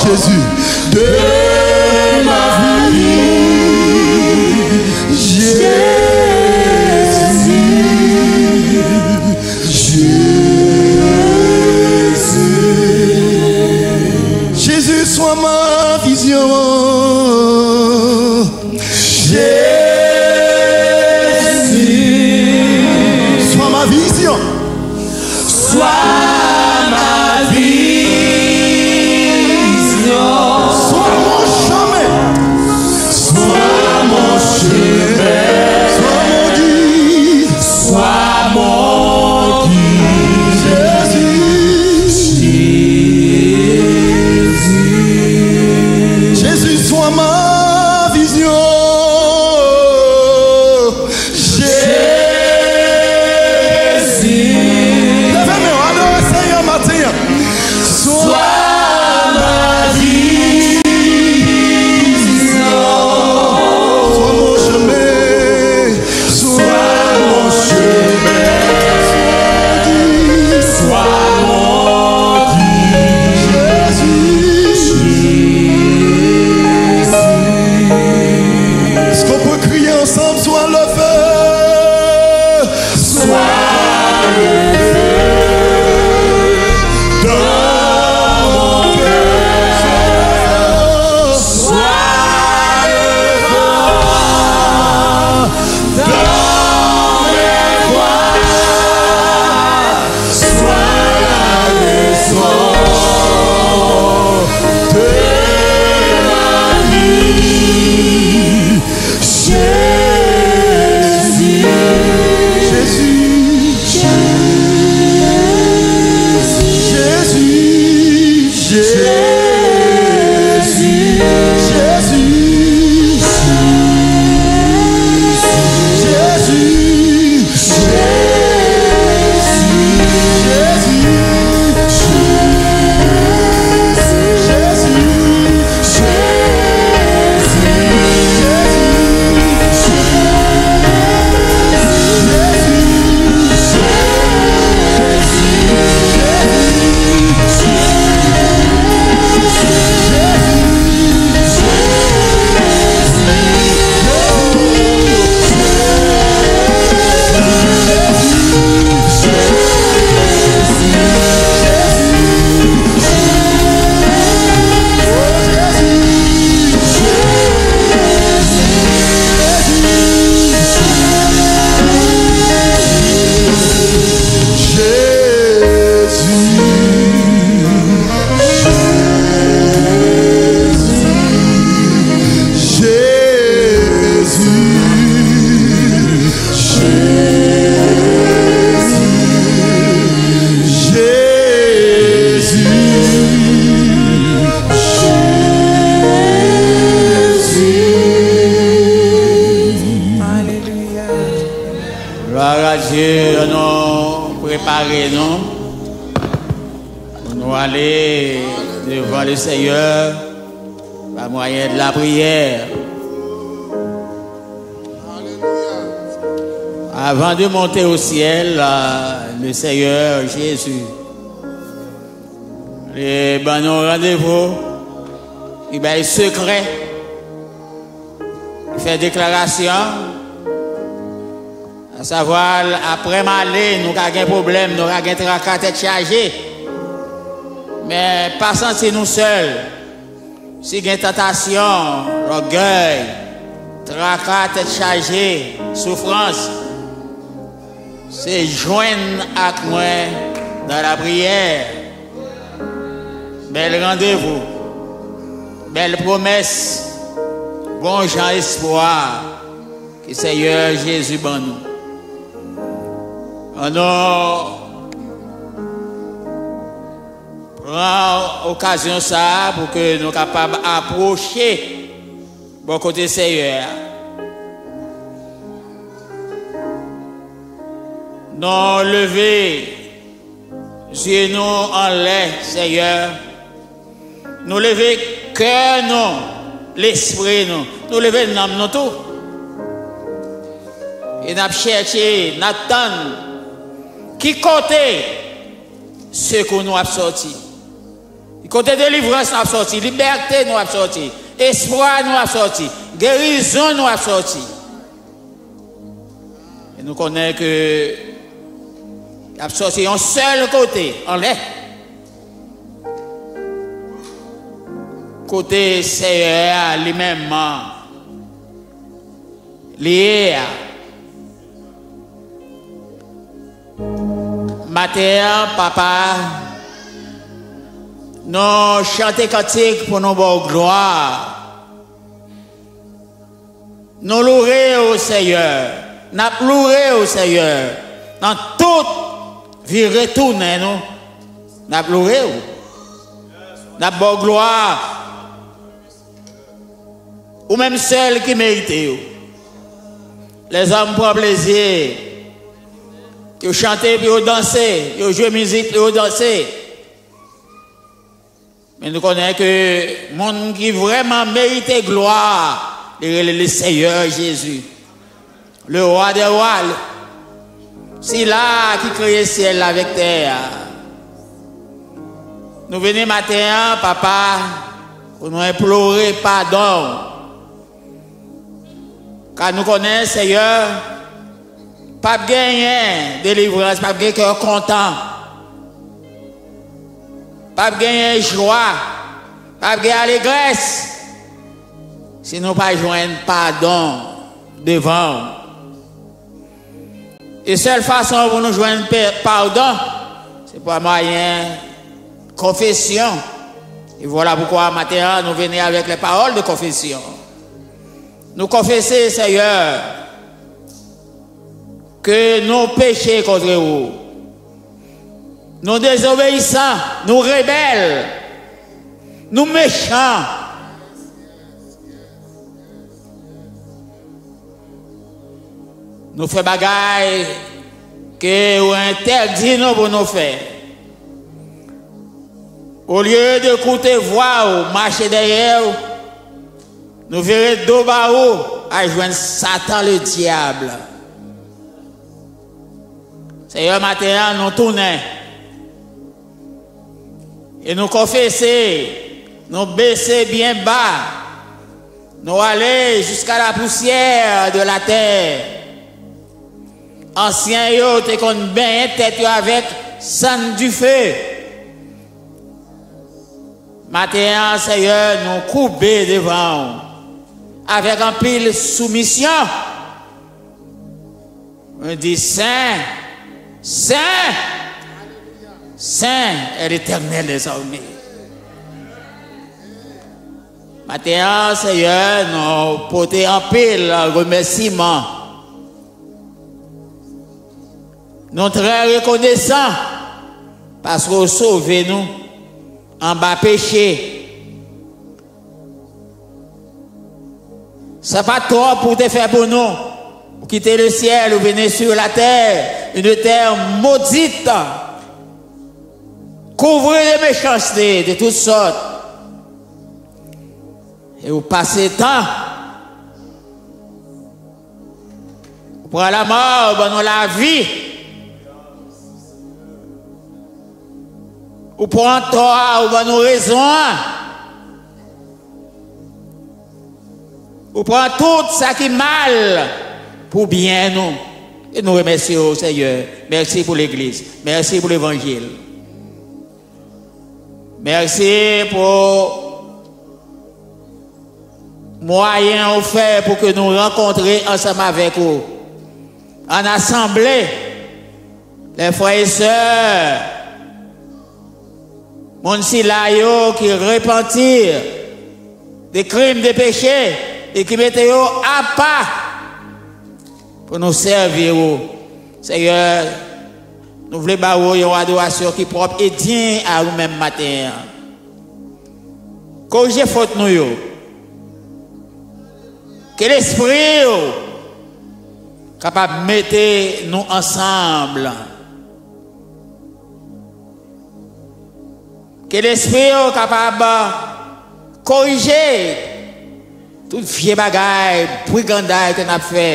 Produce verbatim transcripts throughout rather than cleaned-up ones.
Jésus, de ma vie, Jésus, Jésus. Jésus, sois ma vision. Jésus, sois ma vision. Sois ma vision. Sois mon chemin. Sois mon chemin. Sois mon guide. Sois mon guide. Jésus. Jésus, sois ma vision. Jésus. Leve men w, adore Senyè maten an. Sois ma vision. Sois mon chemin. Sois mon chemin. Sois mon guide. Jésus. Est-ce qu'on peut crier ensemble, sois le feu? Sois le feu dans mon cœur. Sois le vent dans mes voies. Sois la raison de ma vie. Jésus, Jésus, Jésus, Jésus, Jésus, Jésus, Jésus. Jésus, Jésus, Jésus, Jésus. Alelouya. Glwa a Dye, ann nou prepare nou pou nou ale devan le Seigneur pa mwayen de la priyè. Avant de monter au ciel, euh, le Seigneur Jésus li ban nou randevou, li bay sekrè, li fè deklarasyon, asavwa, apre m ale, nou ka gen pwoblèm, nou ka gen traka, tèt chaje, men pa santi nou sèl. Si gen tantasyon, lògèy, traka, tèt chaje, soufrans, se jwenn ak mwen nan lapriyè. Bèl randevou, bèl pwomès, bon jan espwa ke Seyè Jezi ban nou. Ann nou pran okazyon sa a pou ke nou kapab apwoche bò kote Seyè a. Nou leve zye nou anlè, Seyè. Nou leve kè nou, lespri nou. Nou leve nanm nou tou. E n ap chèche, n ap tann ki kote sekou nou ap sòti. Kote delivrans nou ap sòti, libète nou ap sòti, espwa nou ap sòti, gerizon nou ap sòti. E nou konnen ke y ap sòti yon sèl kote, anlè. Kote Seyè a li menm li ye a. Maten an, Papa, nou chante kantik pou nou ba w glwa. Nou loure w, Seyè. N ap loure w, Seyè. Nan tout vire tounen nou, n ap loure w. N ap ba w glwa. Ou menm sèl ki merite yo. Lèzòm pran plezi. Yo chante pou yo danse, yo jwe mizik pou yo danse. Men nou konnen ke moun ki vrèman merite glwa, li rele le Seyè Jezi, le Rwa dè rwa, sila ki kreye syèl la avèk tè a. Nou vini maten an, Papa, pou nou enplore padon. Ka nou konnen, Seyè, p ap genyen delivrans, p ap gen kè kontan, p ap genyen jwa, p ap gen alegrès si nou pa jwenn padon devan w. E sèl fason pou nou jwenn pe- padon, se pa mwayen konfesyon. E vwala poukwa maten an nou vini avèk les paroles de confession. Nou konfese, Seyè, ke nou peche kont ou. Nou dezobeyisan, nou rebèl, nou mechan. Nou fè bagay ke ou entèdi nou pou nou fè. Olye de koute vwa ou, mache dèyè ou, nou vire do ba ou, al jwenn Satan le dyab. Seyè, maten an, nou tounen. E nou konfese, nou bese byen ba, nou ale jiska la pousyè de la tè. Ansyen yo te konn benyen tèt yo avèk sann dife. Maten an, Seyè, nou koube devan ou avèk anpil soumisyon. Nou di, Sen, Sen, Sen è Letènèl dèzame. Maten an, Seyè, nou pote anpil remèsiman. Nou trè rekonesan paske w sove nou anba peche. Sa pa t twòp pou w te fè pou nou. Ou kite le syèl, ou vini sur la terre, une terre maudite, couvre de méchanceté de toute sorte. E ou pase tan. Ou pran lanmò, ou ban nou lavi. Ou pran tò a, ou ban nou rezon an. Ou pran tout sa ki mal pou byen nou. E nou remèsye w, Seyè. Mèsi pou legliz. Mèsi pou levanjil. Mèsi pou mwayen ou fè pou ke nou rankontre ansanm avèk ou ann asanble, lè frè e sè, moun sila yo ki repanti de krim, de peche, e ki mete yo apa pou nou sèvi ou. Seyè, nou vle ba ou yon adorasyon ki pwòp e diy a ou menm maten an. Korije fòt nou yo. Ke Lespri w kapab mete nou ansanm. Ke Lespri w kapab korije tout vye bagay, briganday ke n ap fè.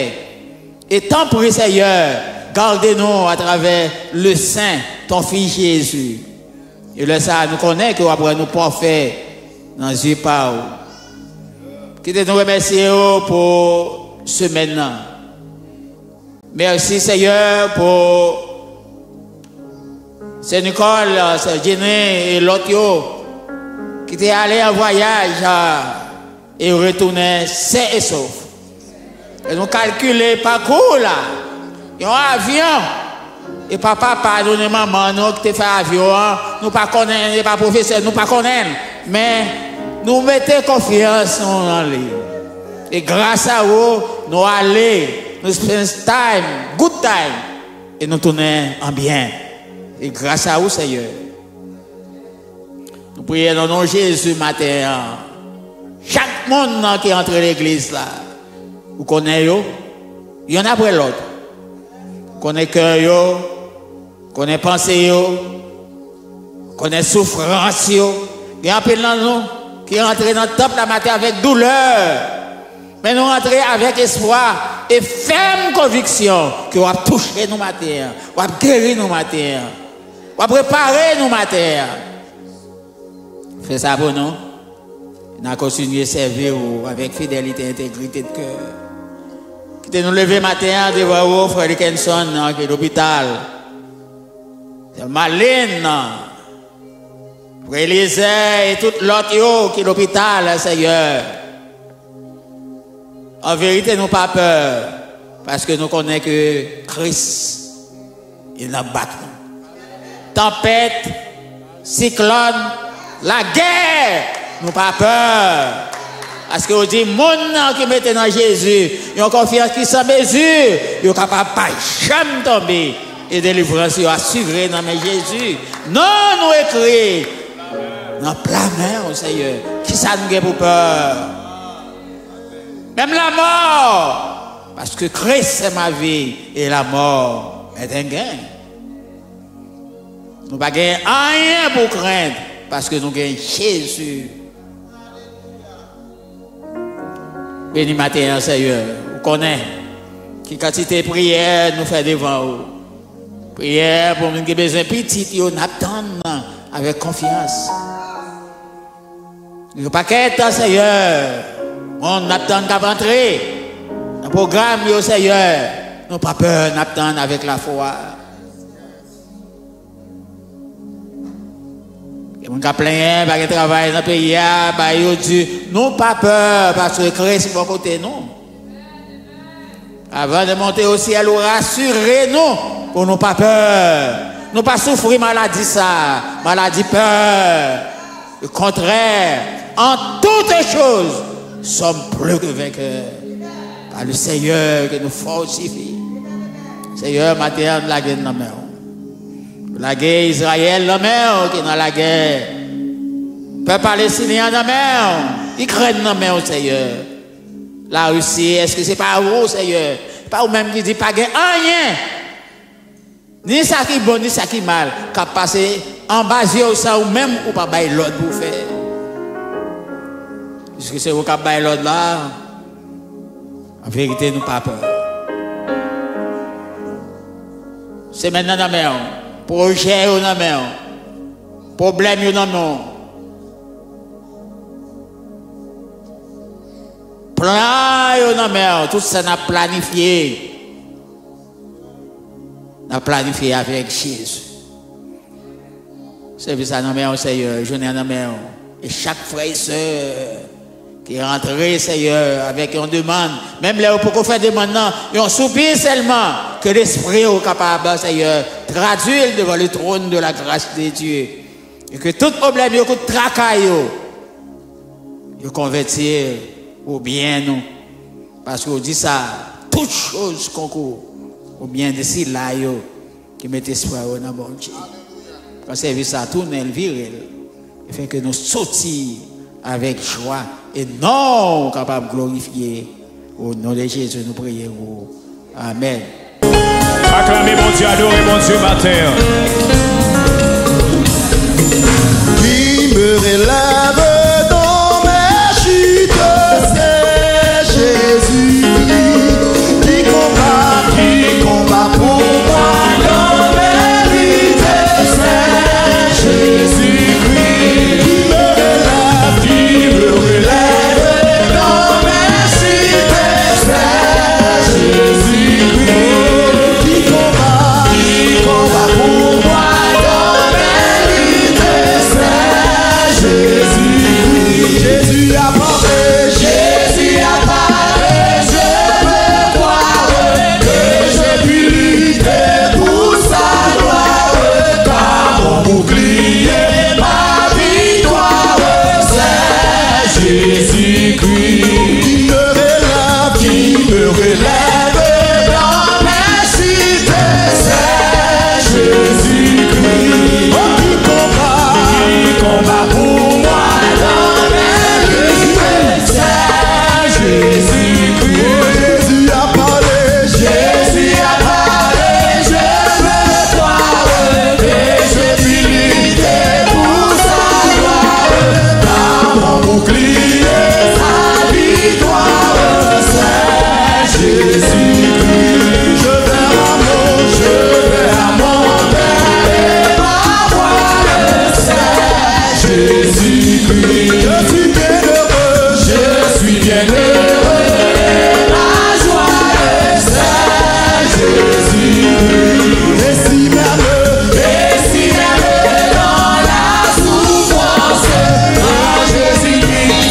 E tanpri, Seyè, gade nou atravè le sen ton fi Jezi. E lè sa a, nou konnen ke w ap rann nou pafè nan zye pa w. Kite nou remèsye w pou semèn nan. Mèsi, Seyè, pou Sè Nikòl, Sè Jenny e lòt yo ki te ale an vwayaj, a, e yo retounen sen e sof. E nou kalkile pakou la, yon avyon, e pa papa nou ni manman nou ki te fè avyon an, nou pa konnen, e pa pwofesè, nou pa konnen l. Men, nou mete konfyans nou nan li. E gras a ou, nou ale, nou spend time, good time, e nou tounen an byen. E gras a ou, Seyè. Nou priye nan non Jezi maten an. Chak moun nan ki antre legliz la, ou konnen yo, yonn apre lòt. Ou konnen kè yo, ou konnen panse yo, ou konnen soufrans yo. Gen anpil nan nou ki antre nan tanp la maten avèk doulè. Men nou antre avèk espwa e fèm konviksyon ke w ap touche nou maten an, w ap geri nou maten an, w ap repare nou maten an. Fè sa pou nou. N a kontinye sèvi w avèk fidelite, entegrite de kè. Kite nou leve maten an devan ou, frè Dickenson nan ki lopital. Sè Marlene nan, frè Eliezer e tout lòt yo ki lopital, Seyè. An verite, nou pa pè, paske nou konnen ke Kris, li nan bak nou. Tanpèt, siklòn, lagè, nou pa pè. Paske ou di, moun nan ki mete nan Jezi yon konfyans ki san mezi, yo kapab pa janm tonbe. E delivrans yo asire nan men Jezi. Non nou ekri nan pla men w, Seyè. Kisa nou gen pou pè? Menm lanmò, paske Kris se ma vi e lanmò est un gain. Nou pa gen anyen pou krent, paske nou gen Jezi. Beni maten an, Seyè. Ou konnen ki kantite priyè nou fè devan ou. Priyè pou moun ki bezwen pitit yo, n ap tann avèk konfyans. Yo pakèt, Seyè. Moun n ap tann k ap antre nan pwogram yo, Seyè. Nou pa pè, n ap tann avèk lafwa. Gen moun k ap plenyen, pa gen travay nan peyi a, bay yo di, nou pa pè, paske Kris bò kote nou. Avant de monter au ciel, ou rasire nou pou nou pa pè. Nou pa soufri maladi sa, maladi pè. Au contraire, en toutes choses, nous sommes plus que vainqueurs par le Seigneur qui nous fortifie. Seyè, maten an, nou lage n nan men w. Ou lage Izrayèl nan men w ki nan lagè. Pèp palestinyen an nan men w. Ikrèn nan men w, Seyè. Larisi, èske se pa ou, Seyè? Se pa ou menm ki di pa gen anyen, ni sa ki bon, ni sa ki mal, k ap pase anba zye w san ou menm ou pa bay lòd pou w fè? Piske se ou k ap bay lòd la, an verite, nou pa pè. Semèn nan nan men w, pwojè yo nan men w, pwoblèm yo nan men w. Plan yo nan men w, tout sa n ap planifye, n ap planifye avèk Jezi. Sèvis la nan men w, Seyè, jounen an nan men w. E chak frè e sè ki rantre, Seyè, avèk yon demann, menm lè yo poko fè demann nan, yon soupi sèlman, ke lespri w kapab, Seyè, tradui l devan le trône de la grâce de Dieu. E ke tout pwoblèm yo, tout traka yo, yo konvèti l pou byen nou. Paske w di sa, tout choz konkou pou byen de sila yo ki mete espwa yo nan Bondye. Pran sèvis sa, tounen l, vire l, e fè ke nou soti avèk jwa e non w kapab glorifye. O non de Jezi, nou priye w. Amèn. Aklame Bondye, adore Bondye maten an. Qui me relève dans mes chutes, c'est Jésus-Christ. Qui combat, qui combat pour moi dans mes luttes, c'est Jésus. Crier sa victoire, c'est Jésus-Christ. Je vais à mon, je vais à mon Père et ma voix, c'est Jésus-Christ. Je suis bienheureux, je suis bienheureux. La joie, c'est Jésus-Christ. Et si même, et si même dans la souffrance, quand Jésus-Christ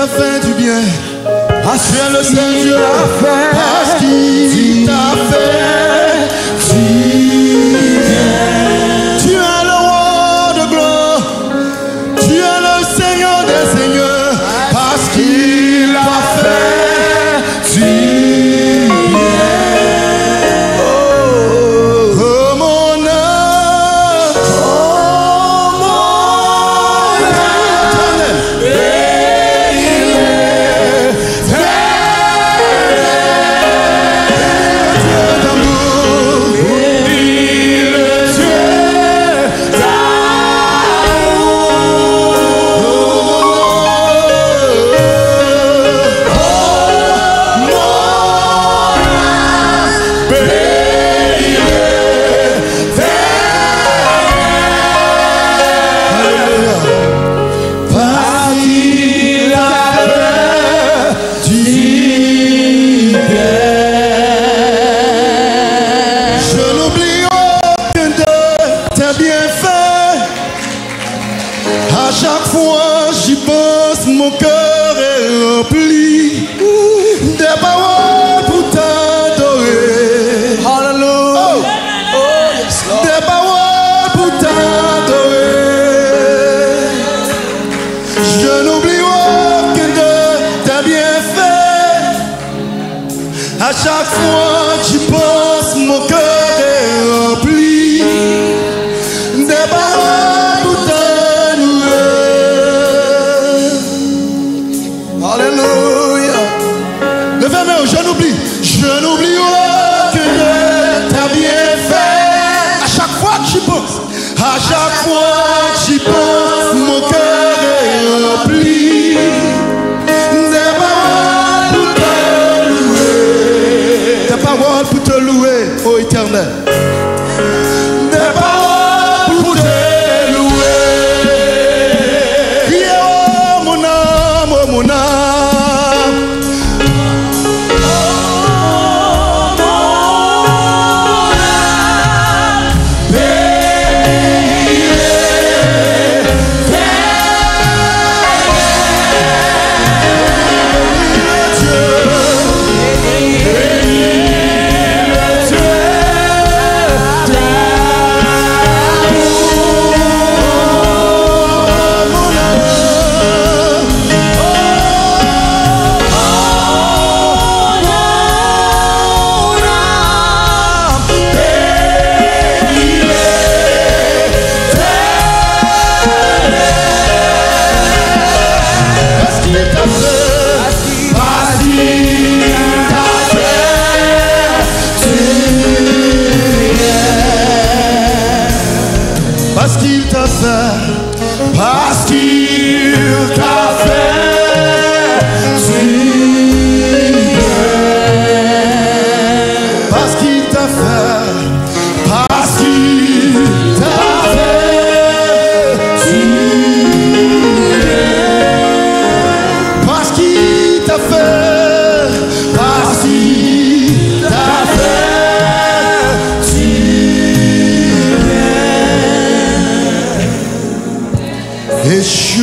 Fait du bien. Parce que le Seigneur a fait, parce qu'il t'a fait du bien. Tu es le roi de gloire. Tu es le Seigneur des seigneurs. Parce qu'il t'a fait du bien. Oh, oh, mon âme. Oh, mon âme. Alelouya. Paske l a fè du bien. Je n'oublie aucun de tes bienfaits. À chaque fois j'y pense, mon cœur est rempli de paroles pour t'adorer. Hallelujah. Oh. Oh, yes, Lord. Des paroles pour t'adorer. Je n'oublie aucun de tes bienfaits. À chaque fois que j'y pense, mon cœur est rempli des paroles pour te louer. Alléluia. Levez men, je n'oublie, je n'oublie aucun de tes bienfaits. À chaque fois que j'y pense, à chaque fois que j'y pense, mon cœur est rempli des paroles pour te louer. Des paroles pour te louer, ô Éternel. Des paroles pour te louer. Criez, ô mon âme, ô mon âme. Parce qu'il t'a fait, parce qu'il t'a fait du bien. Parce qu'il t'a fait, parce qu'il t'a fait du bien. Parce qu'il t'a fait, parce qu'il t'a fait du bien. Et je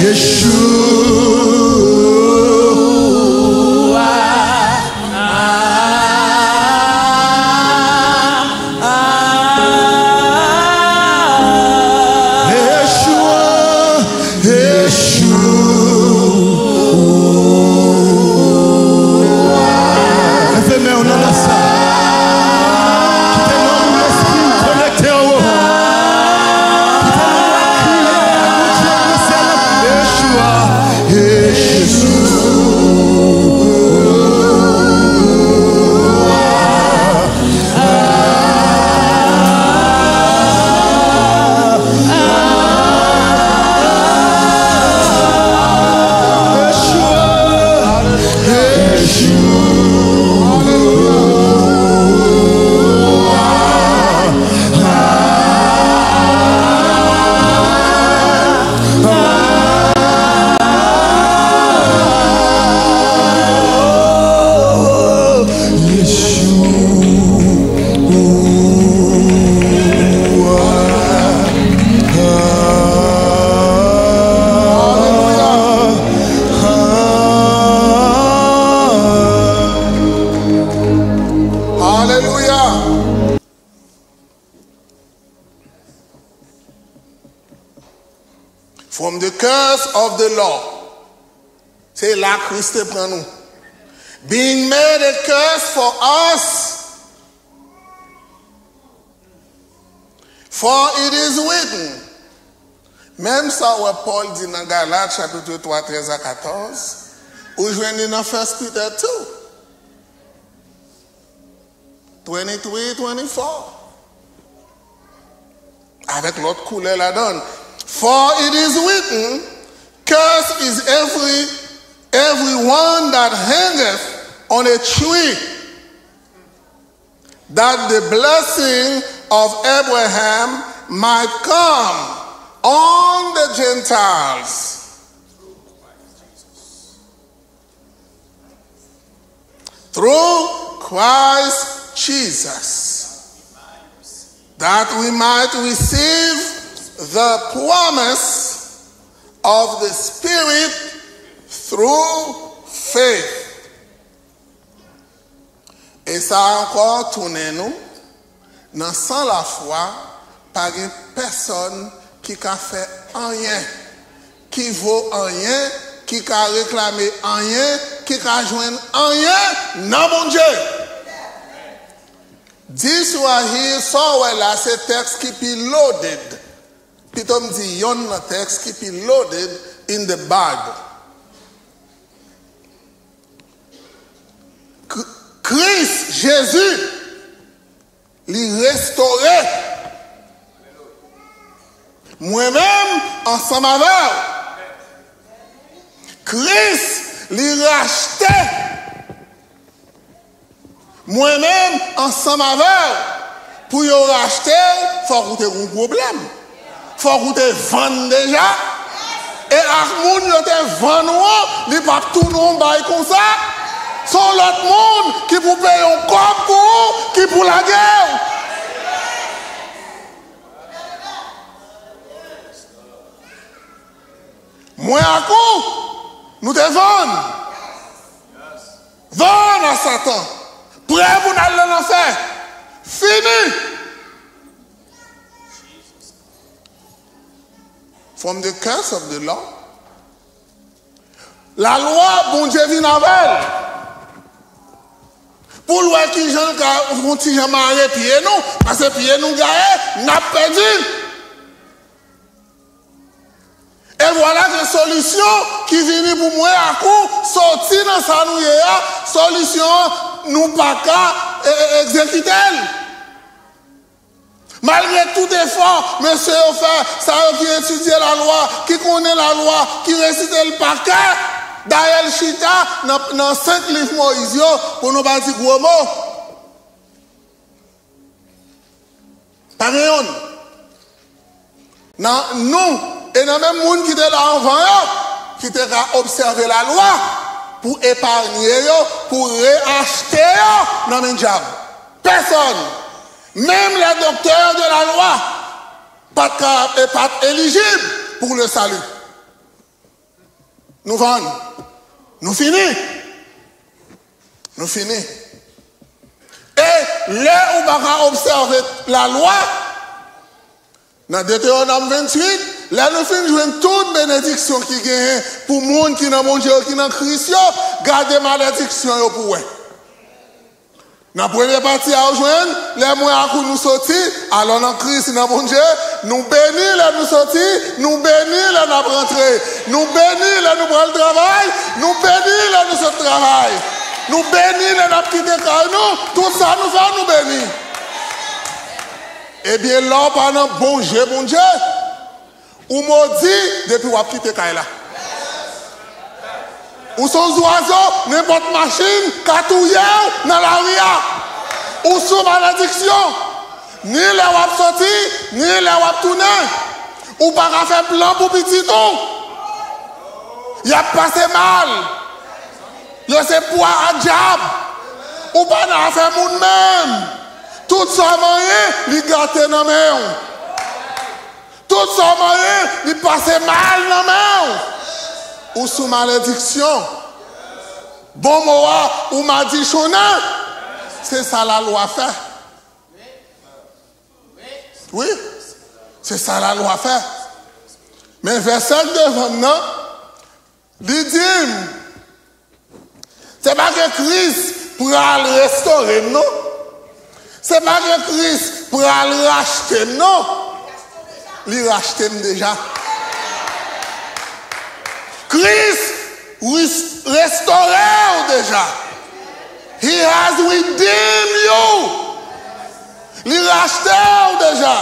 Yeshua. Yeshua. Yeshua. Leve men w nan lè sa. Kite nanm ou, lespri w konekte anwo. Kite nanm ou kriye ak Bondye nan syèl la. Yeshua, Yeshua. Alelouya. From the curse of the law. Se la Kris te pran nou. Being made a curse for us. For it is written. Menm sa w wè Pòl di nan Galat, chapit twa, trèz a katòz, ou jwenn li nan First Peter two. Twenty-three, twenty-four. Avèk lòt koulè ladan l. For it is written, curse is every, everyone that hangeth on a tree, that the blessing of Abraham might come on the Gentiles. Through Christ Jesus, that we might receive the promise of the Spirit through faith. E sa ankò tounen nou nan san lafwa, pa gen pèsòn ki ka fè anyen, ki vo anyen, ki ka reklame anyen, ki ka jwenn anyen nan Bondye. This right here, sa w wè la, se tèks ki pi loaded. Pito m di yonn nan tèks ki pi loaded in the Bible. Kr-, Kris Jezi, li restore mwen menm ansanm avè w. Kris, li rachte mwen menm ansanm avè w. Pou yo rachte w, fòk ou te gen yon pwoblèm. Fòk ou te vann deja. E ak moun yo te vann ou an, li p ap tounen yon bay konsa. Se yon lòt moun ki pou peye yon kòb pou ou, ki pou lage w. Mwen ak ou, nou te vann. Vann a Satan. Prè pou n al nan lanfè. Fini. From the curse of the law. Lalwa, Bondye vin avè l. Pou l wè kijan l ka yon ti jan mare pye nou, paske pye nou gaye, n ap pèdi. E vwala ke solisyon ki vini pou mwen ak ou soti nan sa nou ye a, solisyon an, nou pa ka, e, e, egzekite l. Malgre tout efò mesye yo fè, sa yo ki etidye lalwa, ki konnen lalwa, ki resite l pa kè, dayè l chita nan, nan senk liv Moyiz yo, pou nou pa di gwo mo. Pa gen yonn nan nou, e nan menm moun ki te la anvan yo, ki te ka obsève lalwa pou epanye yo, pou reachte yo nan men dyab. Pèsòn, menm les docteurs de la loi, pa t ka, e pa t elijib pou le salut. Nou vann. Nou fini. Nou fini. E lè ou pa ka obsève lalwa, nan Detewonòm venntuit, lè nou fin jwenn tout benediksyon ki genyen pou moun ki nan Bondye yo, ki nan Kris yo, gade malediksyon yo pou wè. Nan premye pati a, ou jwenn, lè mwen ak ou nou soti, alò nan Kris, nan Bondye, nou beni lè nou soti, nou beni lè n ap rantre, nou beni lè nou pral travay, nou beni lè nou sot travay, nou beni lè n ap kite kay nou, tout sa nou fè, nou beni. Ebyen, lè w pa nan bon je Bondye, ou modi depi w ap kite kay la. Ou se yon zwazo, nenpòt machin ka touye w nan lari a. Ou sou malediksyon, ni lè w ap soti, ni lè w ap tounen. Ou pa ka fè plan pou pitit ou. Y ap pase mal. Yo se pwa a dyab. Ou pa nan afè moun menm. Tout sa w manyen, li gate nan men w. Tout sa w manyen, li pase mal nan men w. Ou sou malediksyon. Bon mo a, ou madichonnen. Se sa lalwa fè. Wi, se sa lalwa fè. Men vèsè k devan m nan, li di m, se pa ke Kris pral restore m non. Se pa ke Kris pral rachte m non. Li rachte m deja. Kris ris- restore w deja. He has redeemed you. Li rachte w deja.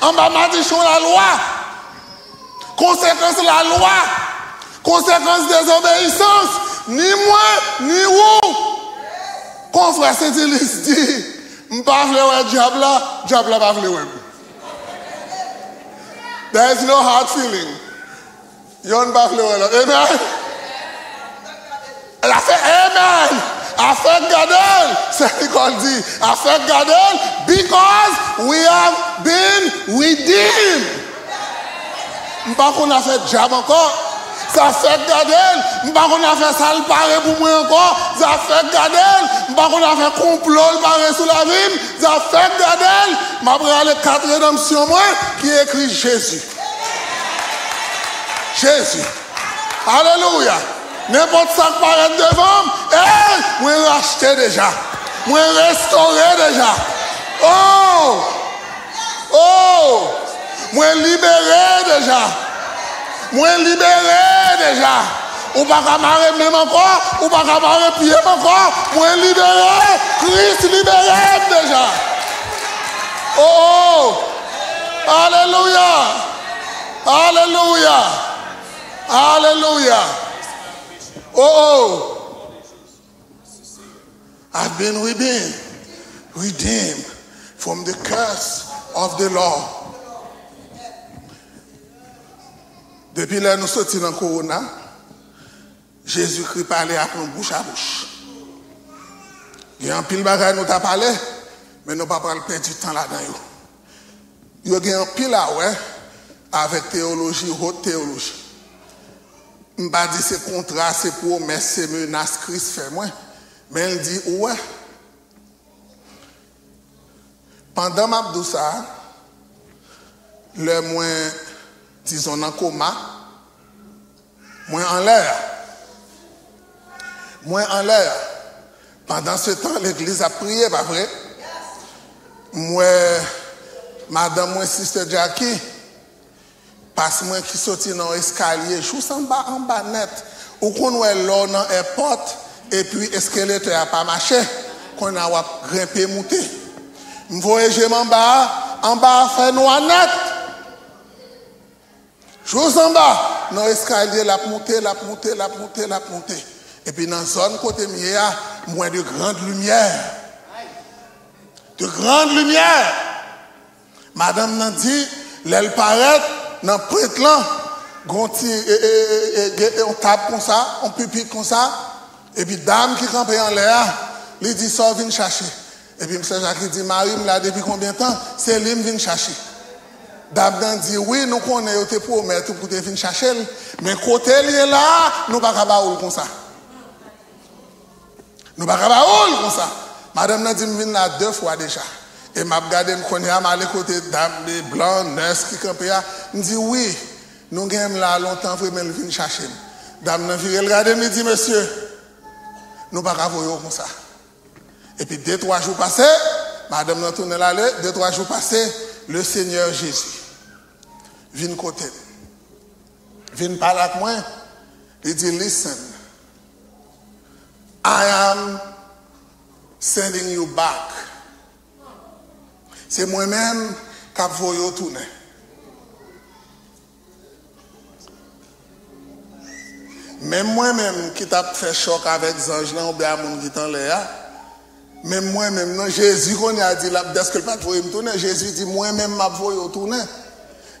Anba madichon lalwa. Konsekans lalwa, konsekans dezobeyisans, ni mwen, ni ou. Kon frè Sentilis di, m pa vle wè dyab la, dyab la pa vle wè m. There is no hard feeling. Yonn pa vle wè lòt. Amen. L a fè amen. Afè gade l. Sè Nicole di, afè gade l, because we have been redeemed. M pa konn afè dyab ankò. Zafè gade l. M pa konn afè sa l pare pou mwen ankò. Zafè gade l. M pa konn afè konplo l pare sou lavi m. Zafè gade l. M ap rale kat redanmsyon mwen ki ekri Jezi. Jezi. Alelouya. Nenpòt sa k parèt devan m, ey, mwen rachte deja. Mwen restore deja. Oh! Oh! Mwen libere deja. Mwen libere deja. Ou pa ka mare men m ankò, ou pa ka mare pye m ankò. Mwen libere. Kris libere m deja. Oh, oh. Alelouya. Alelouya. Alelouya. Oh, oh. I've been redeemed, redeemed from the curse of the law. Depi lè nou soti nan kowona, Jezikri pale ak nou bouch a bouch. Gen anpil bagay nou ta pale, men nou pa pral pèdi tan ladan yo. Yo gen anpil a wè avèk teyoloji, wot teyoloji. M pa di se kontra, se pwomès, se menas Kris fè mwen, men l di ou wè. Pandan m ap di w sa, lè mwen, dizon, nan koma, mwen anlè a. Mwen anlè a. Pandansetan, legliz ap priye, pa vre? M wè madanm mwen, Sister Jackie, pas mwen ki soti nan yon eskalye jous anba, anba nèt. Ou konn wè lè w nan èpòt, epi eskeletè a pa mache, kounye a w ap grenpe moute. M voye je m anba a, anba a fè nwa nèt. Jous anba, nan eskalye, l ap moute, l ap moute, l ap moute, l ap moute. Epi nan zòn kote m ye a, m wè de grandes lumières. De grandes lumières. Madanm nan di, lè l parèt nan pwent lan, gon ti, e, e, e, e, gen yon tab konsa, yon pipit konsa, epi dam ki kanpe anlè a, li di, sa w vin chache? Epi Msye Jacques di, mari m la depi konbyen tan? Se li m vin chache. Dam nan di, "Wi, nou konnen yo te pwomèt ou pou te vin chache l, men kote l ye la a, nou pa ka ba ou l konsa. Nou pa ka ba ou l konsa." Madanm nan di, "M vin la de fwa deja. E m ap gade, m konnen a, m ale kote dam de blan, nès ki kanpe a. M di, 'Wi, nou gen m la lontan vre, men l vin chache m.'" Dam nan vire l gade m, li di, "Mesye, nou pa ka voye w konsa." Epi de, twa jou pase, madanm nan tounen l ale, de, twa jou pase, le Senyè Jezi vin kote m, vin pale ak mwen, li di, "Listen, I am sending you back." Se mwen menm k ap voye w tounen. Menm mwen menm ki t ap fè chòk avèk zanj lan oubyen a moun ki t anlè a, menm mwen menm, non, Jezi kounye a di l ap, dèske l pa t voye m tounen, Jezi di, "Mwen menm m ap voye w tounen."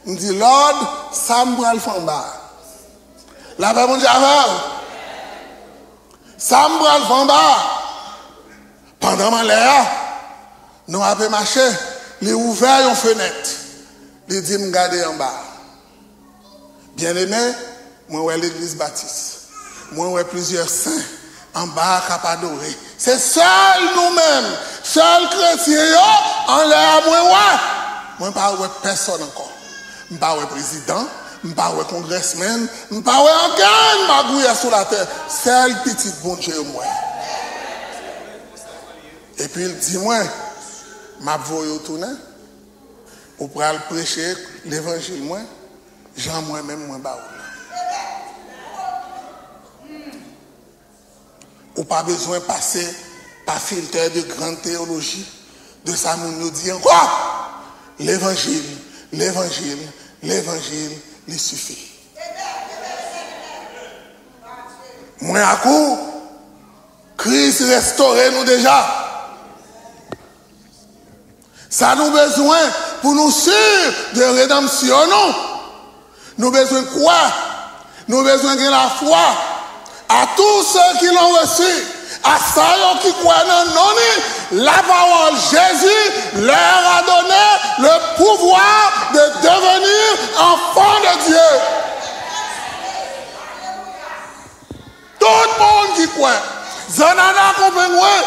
M di, "Lòd, sa m pral fè anba a?" Lapè Bondye avè w. Sa m pral fè anba a? Pandan m anlè a, nou ape mache, li ouvè yon fenèt. Li di m, "Gade anba a." Byeneme, mwen wè legliz batis. Mwen wè plizyè sen anba a k ap adore. Se sèl nou menm, sèl kretyen yo anlè a mwen wè. Mwen pa wè pèsòn ankò. M pa wè prezidan, m pa wè kongrèsmenn, m pa wè okenn magouyè sou latè. Sèl pitit Bondye yo m wè. Epi l di mwen, "M ap voye w tounen, ou pral preche levanjil mwen, jan mwen menm mwen ba ou l lan." Ou pa bezwen pase pa filtè de grann teyoloji, de sa moun yo di ankò. Levanjil, levanjil, levanjil, li sifi. Mwen ak ou, Kris restore nou deja. Sa nou bezwen pou nou si de redanmsyon nou. Nou bezwen kwè. Nou bezwen gen lafwa. À tous ceux qui l'ont reçu, à sa yo ki kwè nan non ni, la parole Jésus leur a donné le pouvoir de devenir enfants de Dieu. Tout moun ki kwè, Zanana konprann mwen,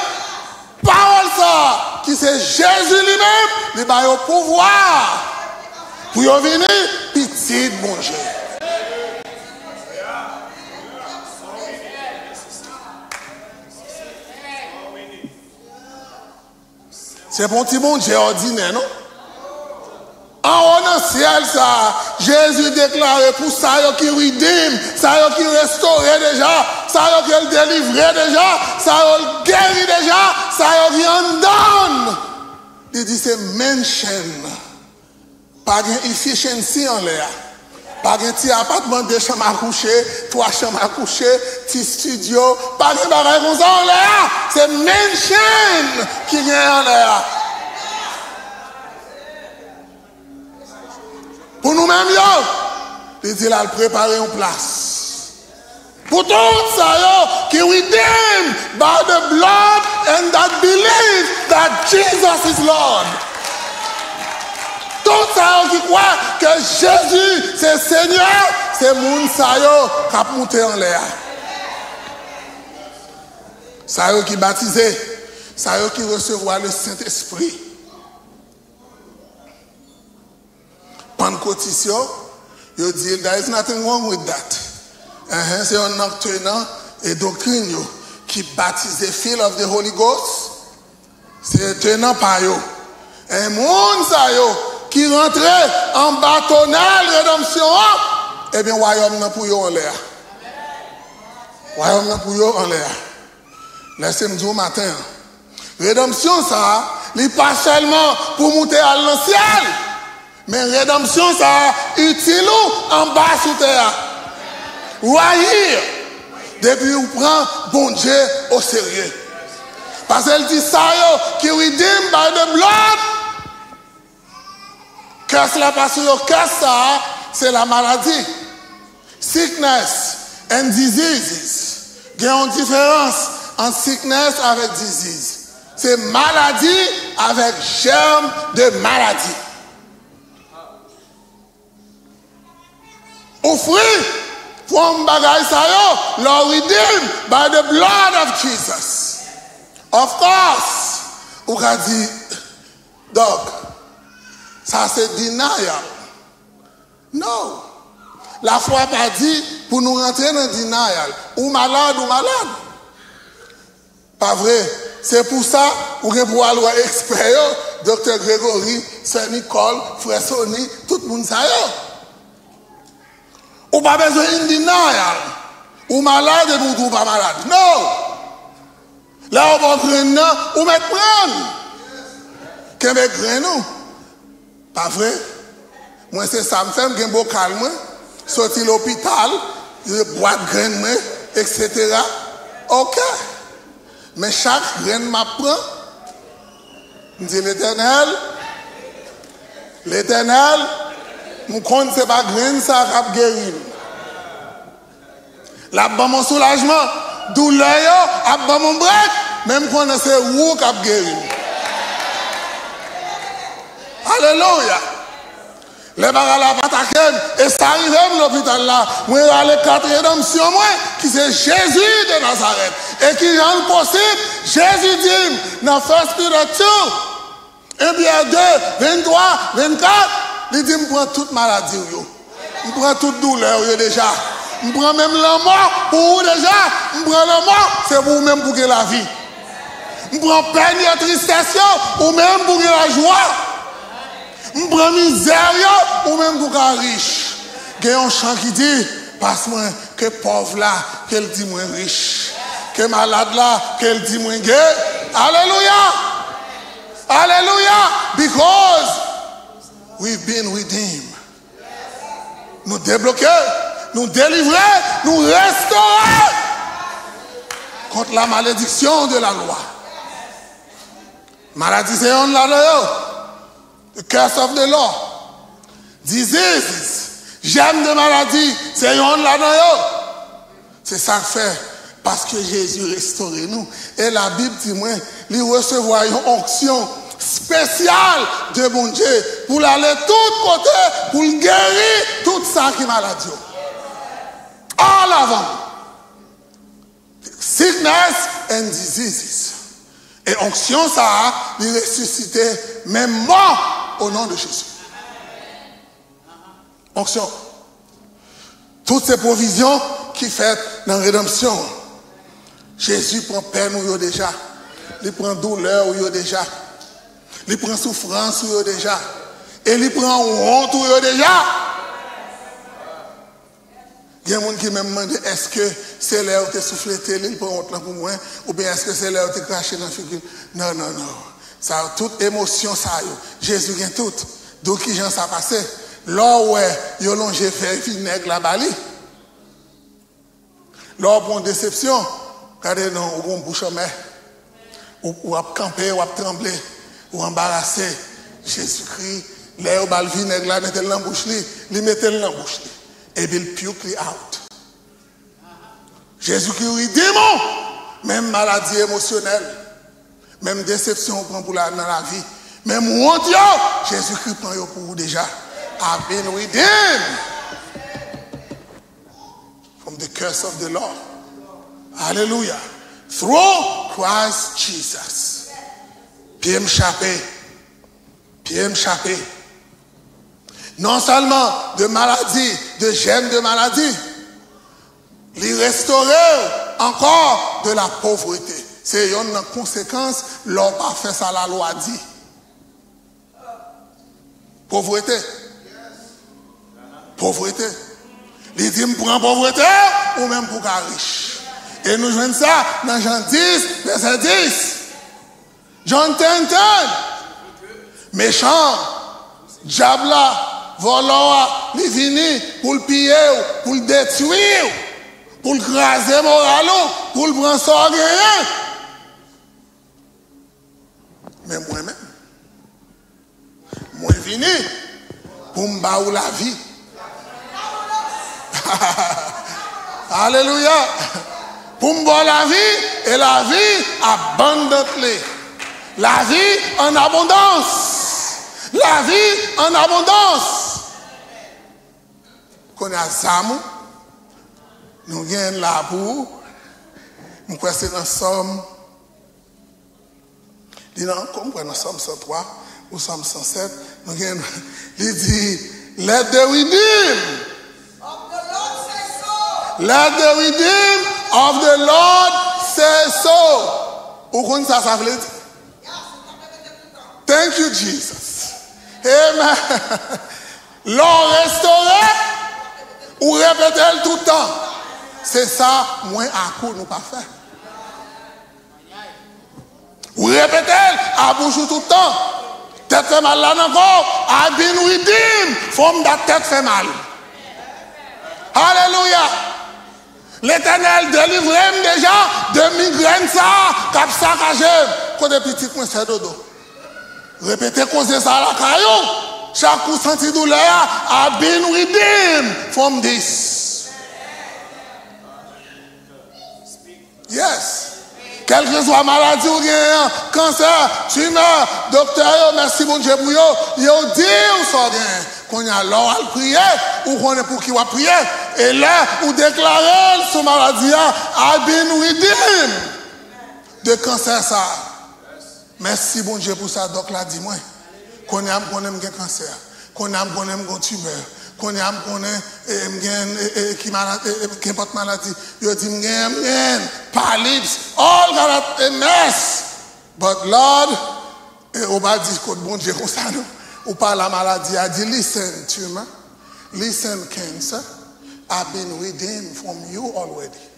pawòl sa a, ki se Jezi li menm, li ba yo pouvwa pou yo vini pitit Bondye. Se pa yon ti Bondye òdinè, non. Anwo nan syèl sa a, Jezi deklare pou sa yo ki redeem, sa yo ki restore deja, sa yo ke l delivre deja, sa yo l geri deja, sa yo ki anndan l. Li di se mansion. Pa gen efficiency anlè a. Pa gen ti apatman de chanm a kouche, twa chanm a kouche, ti studio. Pa gen bagay konsa anlè a. Se mansion ki gen anlè a. Pou nou menm yo, li di l al prepare yon plas. Pou tout sa yo ki redeemed by the blood and that believe that Jesus is Lord. Tout sa yo ki kwè ke Jezi se Senyè, se moun sa yo k ap moute anlè a. Sa yo ki batize, sa yo ki resevwa le Sentespri. Pannkotis yo, yo di, "There is nothing wrong with that." Enhen, se yonn nan tenan e doktrin yo ki batize, filled of the Holy Ghost, se tenan pa yo. E moun sa yo ki rantre anba tonèl redanmsyon an, ebyen, wayòm nan pou yo anlè a. Wayòm nan pou yo anlè a. Lèse m di w maten an, redanmsyon sa a, li pa sèlman pou moute al nan syèl, men redanmsyon sa a itil ou anba sou tè a. Right here, depi ou pran Bondye oserye. Paske l di sa yo ki redeemed by the blood, Kès la pa sou yo. Kès sa a, se la maladi. Sickness and diseases. Gen yon diferans ant sickness avèk disease. Se maladi avèk jèm de maladi. Ou free from bagay sa yo lè w redeemed by the blood of Jesus. Of course, ou ka di, "Dòk, sa se denial." No. Lafwa pa di pou nou rantre nan denial. Ou malad, ou malad. Pa vre? Se pou sa, ou gen pou al wè ekspè yo, Doktè Gregory, Sè Nicole, Frè Sony, tout moun sa yo. Ou pa bezwen in denial. Ou malad epi ou di w pa malad. No! Lè yo ba w grenn nan, ou mèt pran l. Kenbe grenn ou. Pa vre? Mwen se sa m fè, m gen bokal mwen, soti lopital, bwat grenn mwen, etsetera. Oke. Men chak grenn m ap pran, m di, "Letènèl, Letènèl, m konn se pa grenn sa k ap geri m." L ap ban m yon soulajman. Doulè yo ap ban m yon brèk, men m konnen se ou k ap geri m. Alelouya! Lè bagay la ap atake m, e sa rive m lopital la, mwen rale kat redanmsyon mwen, ki se Jezi de Nazarèt. E ki jan l posib? Jezi di m nan First Peter two, en Pyè de, venntwa, vennkat, li di, "M pran tout maladi w yo. M pran tout doulè w yo deja. M pran menm lanmò pou ou deja. M pran lanmò, se pou ou menm pou gen lavi. M pran pèn yo, tristès yo, ou menm pou gen lajwa. M pran mizè w yo, ou menm pou ka rich." Gen yon chan ki di, "Pas mwen, ke pòv la, ke l di mwen rich. Ke malad la, ke l di mwen gen." Alelouya! Alelouya! Because we've been redeemed. Nou debloke, nou delivre, nou restore kont la malédiction de la loi. Maladi se yonn ladan yo. The curse of the law. Diseases, jèm de maladi, se yonn ladan yo. Se sa k fè, paske Jezi restore nou. E Labib di mwen, li resevwa yon onksyon espesyal de Bondye pou l ale tout kote, pou l geri tout sa ki malad yo. All of them. Sickness and diseases. E onksyon sa a, li resisite menm mò o non de Jezi. Onksyon. Tout se pwovizyon ki fèt nan redanmsyon an. Jezi pran pèn ou yo deja. Li pran doulè ou yo deja. Li pran soufrans ou yo deja. E li pran wont ou yo deja. Gen moun ki menm mande, "Èske se lè yo te souflete li, li pran wont lan pou mwen? Oubyen èske se lè yo te krache nan figi l?" Non, non, non. Sa yo, tout emosyon sa yo, Jezi gen tout. Donk, kijan sa pase? Lè w wè yo lonje vè vinèg la ba li, lè w pran yon desepsyon, gade non, ou gen yon bouch anmè. Ou, w ap kanpe, w ap tranble, ou anbarase. Jezikri, lè yo ba l vinèg la, mete l nan bouch li, li mete l nan bouch li. Epi l puke li out. Jezikri redeem ou. Menm maladi emosyonèl, menm desepsyon ou pran pou la, nan lavi, menm wont yo, Jezikri pran yo pou ou deja. I've been redeemed from the curse of the law. Alelouya. Through Christ Jesus. Pye m chape. Pye m chape. Non sèlman de maladi, de jèm de maladi, li restore w ankò de la pauvreté. Se yonn nan konsekans lè w pa fè sa lalwa di. Povrete. Povrete. Li di, "M pran povrete, ou menm pou ka rich." E nou jwenn sa nan Jan dis, vèsè dis. John ten ten. Mechan, dyab la, vòlò a, li vini pou l piye w, pou l detwi w, pou l kraze moral ou, pou l pran sa w genyen. Men mwen menm, mwen vini pou m ba ou lavi. Alelouya! Pou m ba w lavi, e lavi abundantly. Lavi an abondans. Lavi an abondans. Kounye a zam ou, nou genyen la pou ou. M kwè se nan Sòm, li nan, kòm m kwè nan Sòm san twa ou Sòm san sèt, nou genyen, li di, "Let the redeem, let the redeem of the Lord say so." Ou konn sa sa vle di? Thank you, Jesus. Amen. Lè w restore, ou repete l tout tan. Se sa mwen ak ou nou pa fè. Ou repete l a bouch ou tout tan. Tèt fè mal la nan kò w. I've been redeemed from that tèt fè mal. Alelouya. Letènèl delivre m deja de migrèn sa a k ap sakaje m. Kote pitit mwen fè dodo? Repete koze sa a lakay ou. Chak ou santi doulè a, I've been redeemed from this. Yes. Kèlkeswa maladi ou genyen an, kansè, timè, doktè yo, mèsi Bondye pou yo, yo di w sa w genyen. Kounye a, lè w al priye, ou konnen pou ki w ap priye. E lè ou deklare l sou maladi a, I've been redeemed de kansè sa a. Mèsi Bondye pou sa dòk la di mwen. Kounye a m konnen m gen kansè. Kounye a m konnen m gen timè. Kounye a m konnen, e, m gen, e, e, ki maladi, e, e, kenpòt maladi. Yo di m gen, m gen polyps, all kind of a mess. But Lord, e, ou pa di kot Bondye konsa non. Ou pale a maladi a, di, "Listen, tumor. Listen, cancer. I've been redeemed from you already."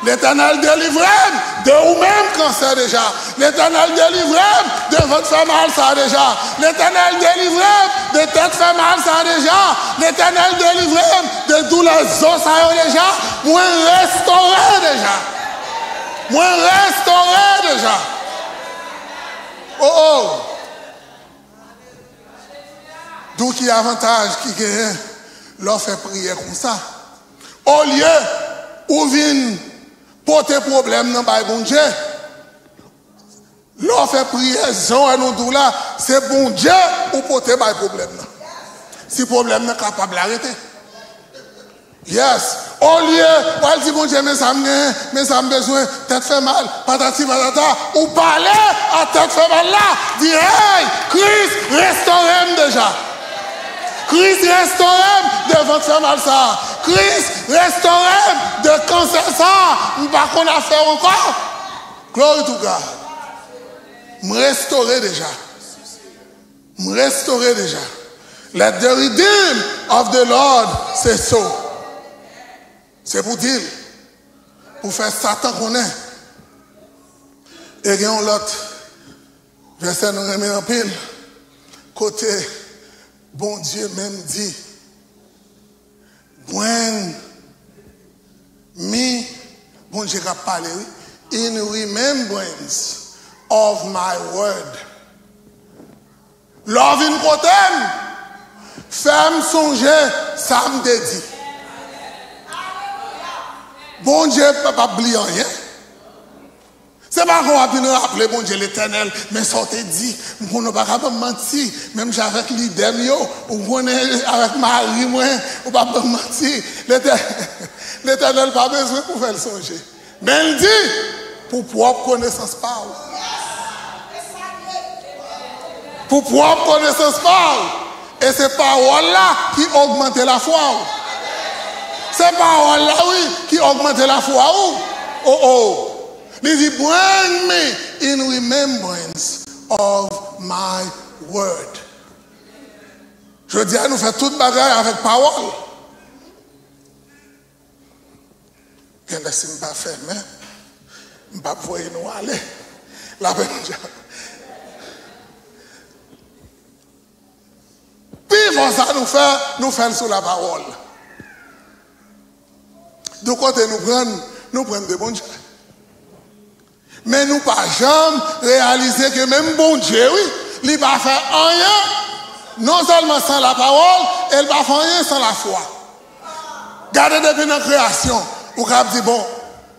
Letènèl delivre m de ou menm kansè deja. Letènèl delivre m de vant fè mal sa deja. Letènèl delivre m de tèt fè mal sa deja. Letènèl delivre m de doulè zo sa yo deja. Mwen restore deja. Mwen restore deja. Oh, oh. Donk, ki avantaj ki genyen lè w fè priyè konsa? Olye ou vin pote pwoblèm nan bay Bondye, lè w fè priyè jan w wè nou di w la, se Bondye ou pote bay pwoblèm nan. Si pwoblèm nan kapab la rete. Yes. Olye w al di Bondye, "Men sa m genyen, men sa m bezwen, tèt fè mal, patati patata," ou pale a tèt fè mal la, di, "Hey, Kris restore m deja. Kris restore m de vant fè mal sa a. Kris restore m de kansè sa a. M pa konn afè ankò." Glory to God. M restore deja. M restore deja. Let the redeemed of the Lord say so. Se pou di l, pou fè Satan konnen. E gen yon lòt vèsè nou renmen anpil, kote Bondye menm di, Bring me, Bondye k ap pale, wi, in remembrance of my word. Lè w vin kote m, fè m sonje sa m te di. Bondye p ap bliye anyen. Se pa kon w ap vin raple Bondye Letènèl, men sa w te di, m konnen w pa ka ban m manti, menm jan avèk lidè m yo, ou konnen avèk mari mwen, ou pa ban m manti. Letè-, Letènèl pa bezwen pou fè l sonje. Men l di, pou pwòp konesans pa w. Pou pwòp konesans pa w. E se pawòl la ki ogmante lafwa w. Se pawòl la, wi, ki ogmante lafwa w. Oh, oh. Li di, "Bring me in remembrance of my word." Jodi a, nou fè tout bagay avèk pawòl. Gen lè si m pa fè, men m p ap voye nou ale. Lapè Bondye. Pi fò sa nou fè, nou fè l sou lapawòl. De kote nou pran, nou pran de Bondye. Men nou pa janm reyalize ke menm Bondye, wi, li pa fè anyen, non sèlman san lapawòl, e l pa fè anyen san lafwa. Gade depi nan kreyasyon, ou kab di, bon,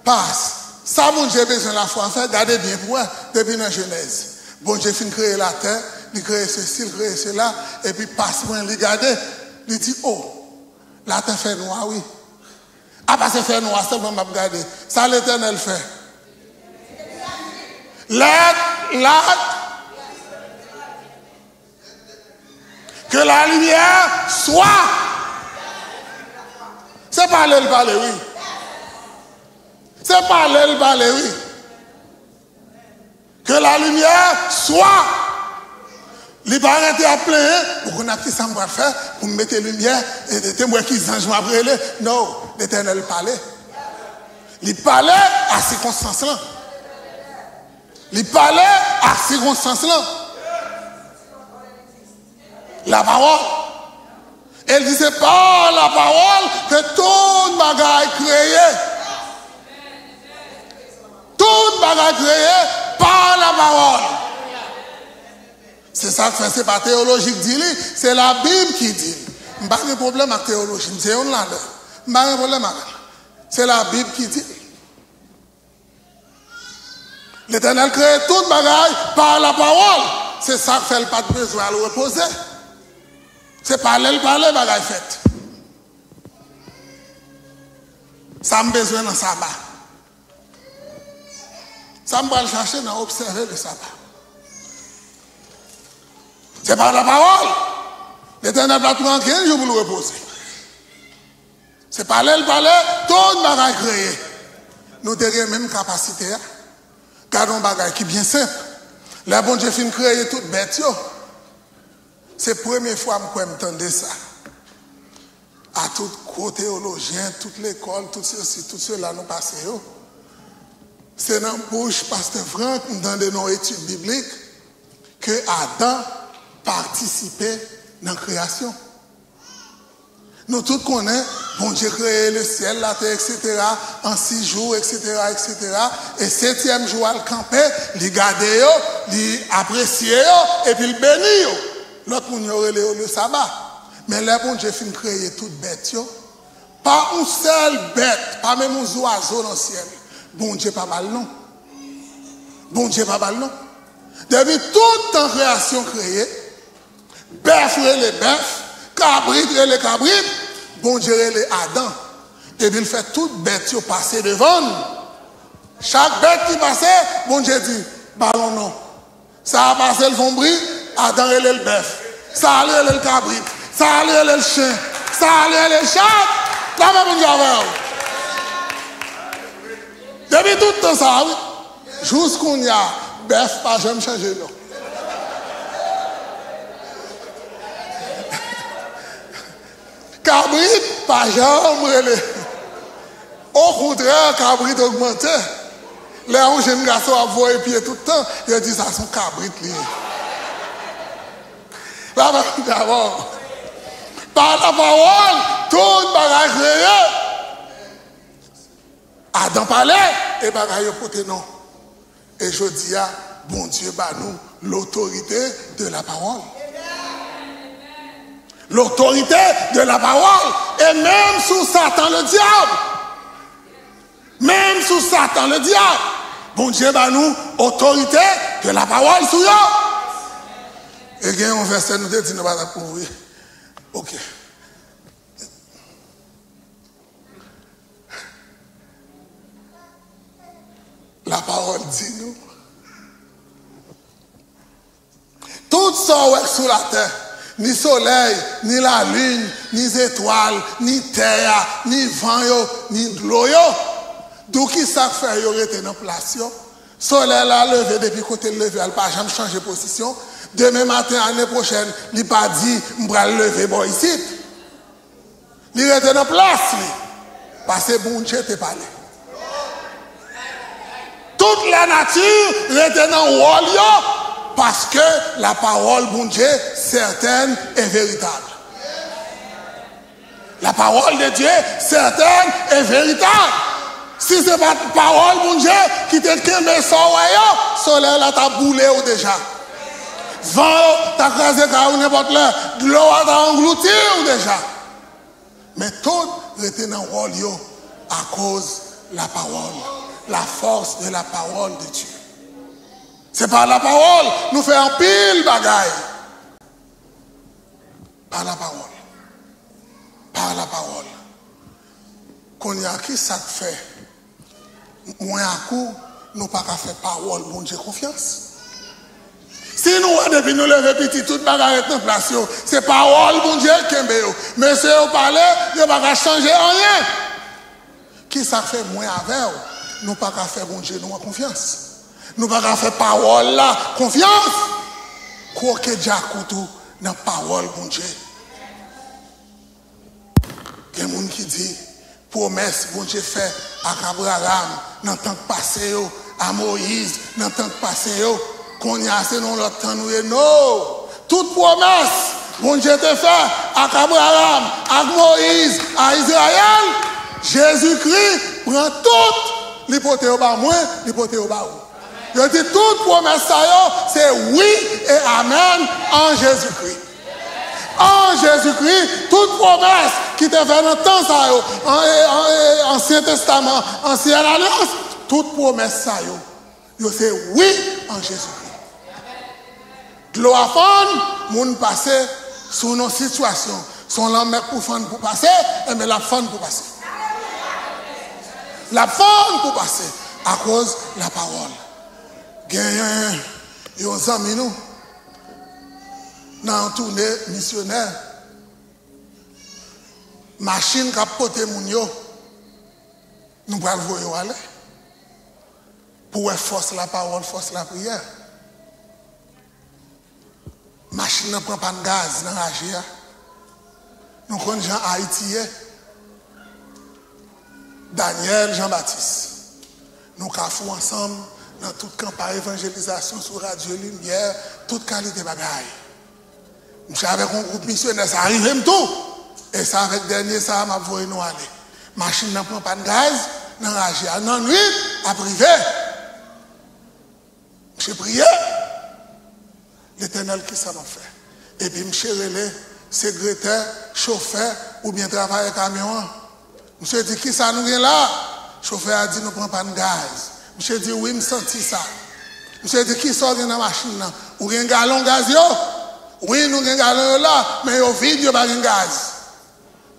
pas, sa Bondye bezwen lafwa fè, gade byen pou wè, depi nan Jenèz. Bondye fin kreye latè, li kreye sesi, li kreye sela, epi pas mwen, li gade, Li di, "O, latè fè nwa, wi." A pa se fè nwa sèlman m ap gade. Sa Letènèl fè? Let light, que la lumière soit. Se pale l pale, wi. Se pale l pale, wi. Que la lumière soit. Li pa rete ap plenyen, ou konn ak ki sa m pral fè pou m mete limyè, e, e, te m wè ki zanj m ap rele. No, Letènèl pale. Li pale a sikonstans lan. Li pale a sikonstans lan. La pawòl. E l di se pa la pawòl ke tout bagay kreye. Tout bagay kreye pa la pawòl. Se sa k fè se pa teyoloji k di li, se Labib ki di l. M pa gen pwoblèm ak teyoloji, m se youn ladan. M pa gen pwoblèm ak li. Se Labib ki di l. Letènèl kreye tout bagay pa la pawòl. Se sa k fè l pa t bezwen al repoze. Se pa lè l pale bagay fèt. Sa m bezwen nan saba? Sa m pral chache nan obsève le saba? Se pa la pawòl. Letènèl pa t pran kenz jou pou l repoze. Se pale l pale, tout bagay kreye. Nou te gen menm kapasite a. Gade yon bagay ki byen senp. Lè Bondye fin kreye tout bèt yo, se premye fwa m kwè m tande sa. A tout gwo teyolojyen, tout lekòl, tout sesi, tout sela nou pase yo, se nan bouch pastè Frank m tande nan yon etid biblik ke Adan patisipe nan kreyasyon. Nou tout konnen, Bondye kreye le syèl, latè, etsetera, an sis jou, etsetera, etsetera. E setyèm jou a, l kanpe, li gade yo, li apresye yo, epi l beni yo. Lòt moun yo rele yo le saba. Men lè Bondye fin kreye tout bèt yo, pa yon sèl bèt, pa menm yon zwazo nan syèl, Bondye pa ba l non. Bondye pa ba l non. Depi tout tan kreyasyon kreye, bèf rele bèf, kabrit rele kabrit, Bondye rele Adan. Epi l fè tout bèt yo pase devan l. Chak bèt ki pase, Bondye di, "Ba l yon non." Sa a pase, l fè yon bri, Adan rele l bèf. Sa a, l rele l kabrit. Sa a, l rele l chen. Sa a, l rele l chat. Lapè Bondye avè w. Depi tout tan sa a, wi. Jous kounye a, bèf pa janm chanje non. Kabrit pa janm rele. Okontrè, kabrit ogmante. Lè yon jenn gason ap voye pye tout tan, yo di sa se yon kabrit li ye. Lapè Bondye avè w. Pa lapawòl, tout bagay kreye. Adan pale, e bagay yo pote non. E jodi a, Bondye ba nou l'autorité de la parole. L'autorité de la parole. E menm sou Satan le diable. Menm sou Satan le diable. Bondye ba nou otorite de la parole sou yo. E gen yon vèsè nou te di nou pa t ap kouvri. Ok. Lapawòl di nou, tout sa w wè k sou latè, ni solèy, ni lalin, ni zetwal, ni tè a, ni van yo, ni dlo yo, di w ki sa k fè yo rete nan plas yo? Solèy la leve depi kote l leve a, l pa janm chanje pozisyon. Demen maten, ane pwochèn, li pa di, "M pral leve bò isit." Li rete nan plas li, paske Bondye te pale. Tout lanati rete nan wòl yo, paske lapawòl Bondye sètèn e veritab. La parole de Dieu certaine et véritable. Si se pa t pawòl Bondye ki te kenbe sa w wè yo, solèy la t ap boule w deja. Van yo t ap kraze kay ou nenpòt lè. Dlo a t ap anglouti w deja. Men tout rete nan wòl yo akoz la parole, la force de la parole de Dieu. Se pa lapawòl nou fè anpil bagay. Pa lapawòl. a lapawòl. Kounye a, ki sa k fè mwen ak ou, nou pa ka fè pawòl Bondye konfyans? Si nou wè depi nou leve piti, tout bagay ret nan plas yo, se pawòl Bondye k kenbe yo. Mesye yo pale, yo pa ka chanje anyen. Ki sa k fè mwen avè w, nou pa ka fè Bondye nou an konfyans? Nou pa ka fè pawòl la konfyans? Kwoke djakout ou nan pawòl Bondye. Gen moun ki di, pwomès Bondye fè ak Abraram nan tan k pase yo, a Moyiz nan tan k pase yo, kounye a se nan yon lòt tan nou ye. No! Tout pwomès Bondye te fè ak Abraram, ak Moyiz, a Izrayèl, Jezikri pran tout, li pote yo ba mwen, li pote yo ba ou. Yo di tout pwomès sa yo, se wi e amèn an Jezikri. An Jezikri, tout pwomès ki te fè nan tan sa yo, an, e, an, e, Ansyen Testaman, Ansyen Alyans, tout pwomès sa yo, yo se wi an Jezikri. Dlo a fann, moun pase sou yon sitiyasyon, se yon lanmè k pou fann pou pase, enben l ap fann pou pase. L ap fann pou pase, akoz lapawòl. Genyen yon zanmi nou, nan yon toune misyonè, machin k ap pote moun yo, nou pral voye yo ale. Pou wè fòs lapawòl, fòs lapriyè. Machin nan pran pàn gaz nan raje a. Nou konn jan Ayiti ye. Daniel Jean Baptiste. Nou kafou ansanm nan tout kanpay evanjelizasyon sou radyo limyè, tout kalite bagay. Misye avèk yon gwoup misyonè, sa rive m tou. E se avèk dènye sa a m ap voye nou ale. Machin nan pran pàn gaz nan raje a. Nan nwit, ap rive. Misye priye. Letènèl, kisa m ap fè? Epi misye rele segretè, chofè, oubyen travayè kamyon an. Misye di, kisa nou gen la? Chofè a di, nou pran pàn gaz. Misye di, wi, m santi sa. Misye di, kisa w gen nan machin nan? Ou gen galon gaz yo? Wi, nou gen galon yo la, men yo vid, yo pa gen gaz.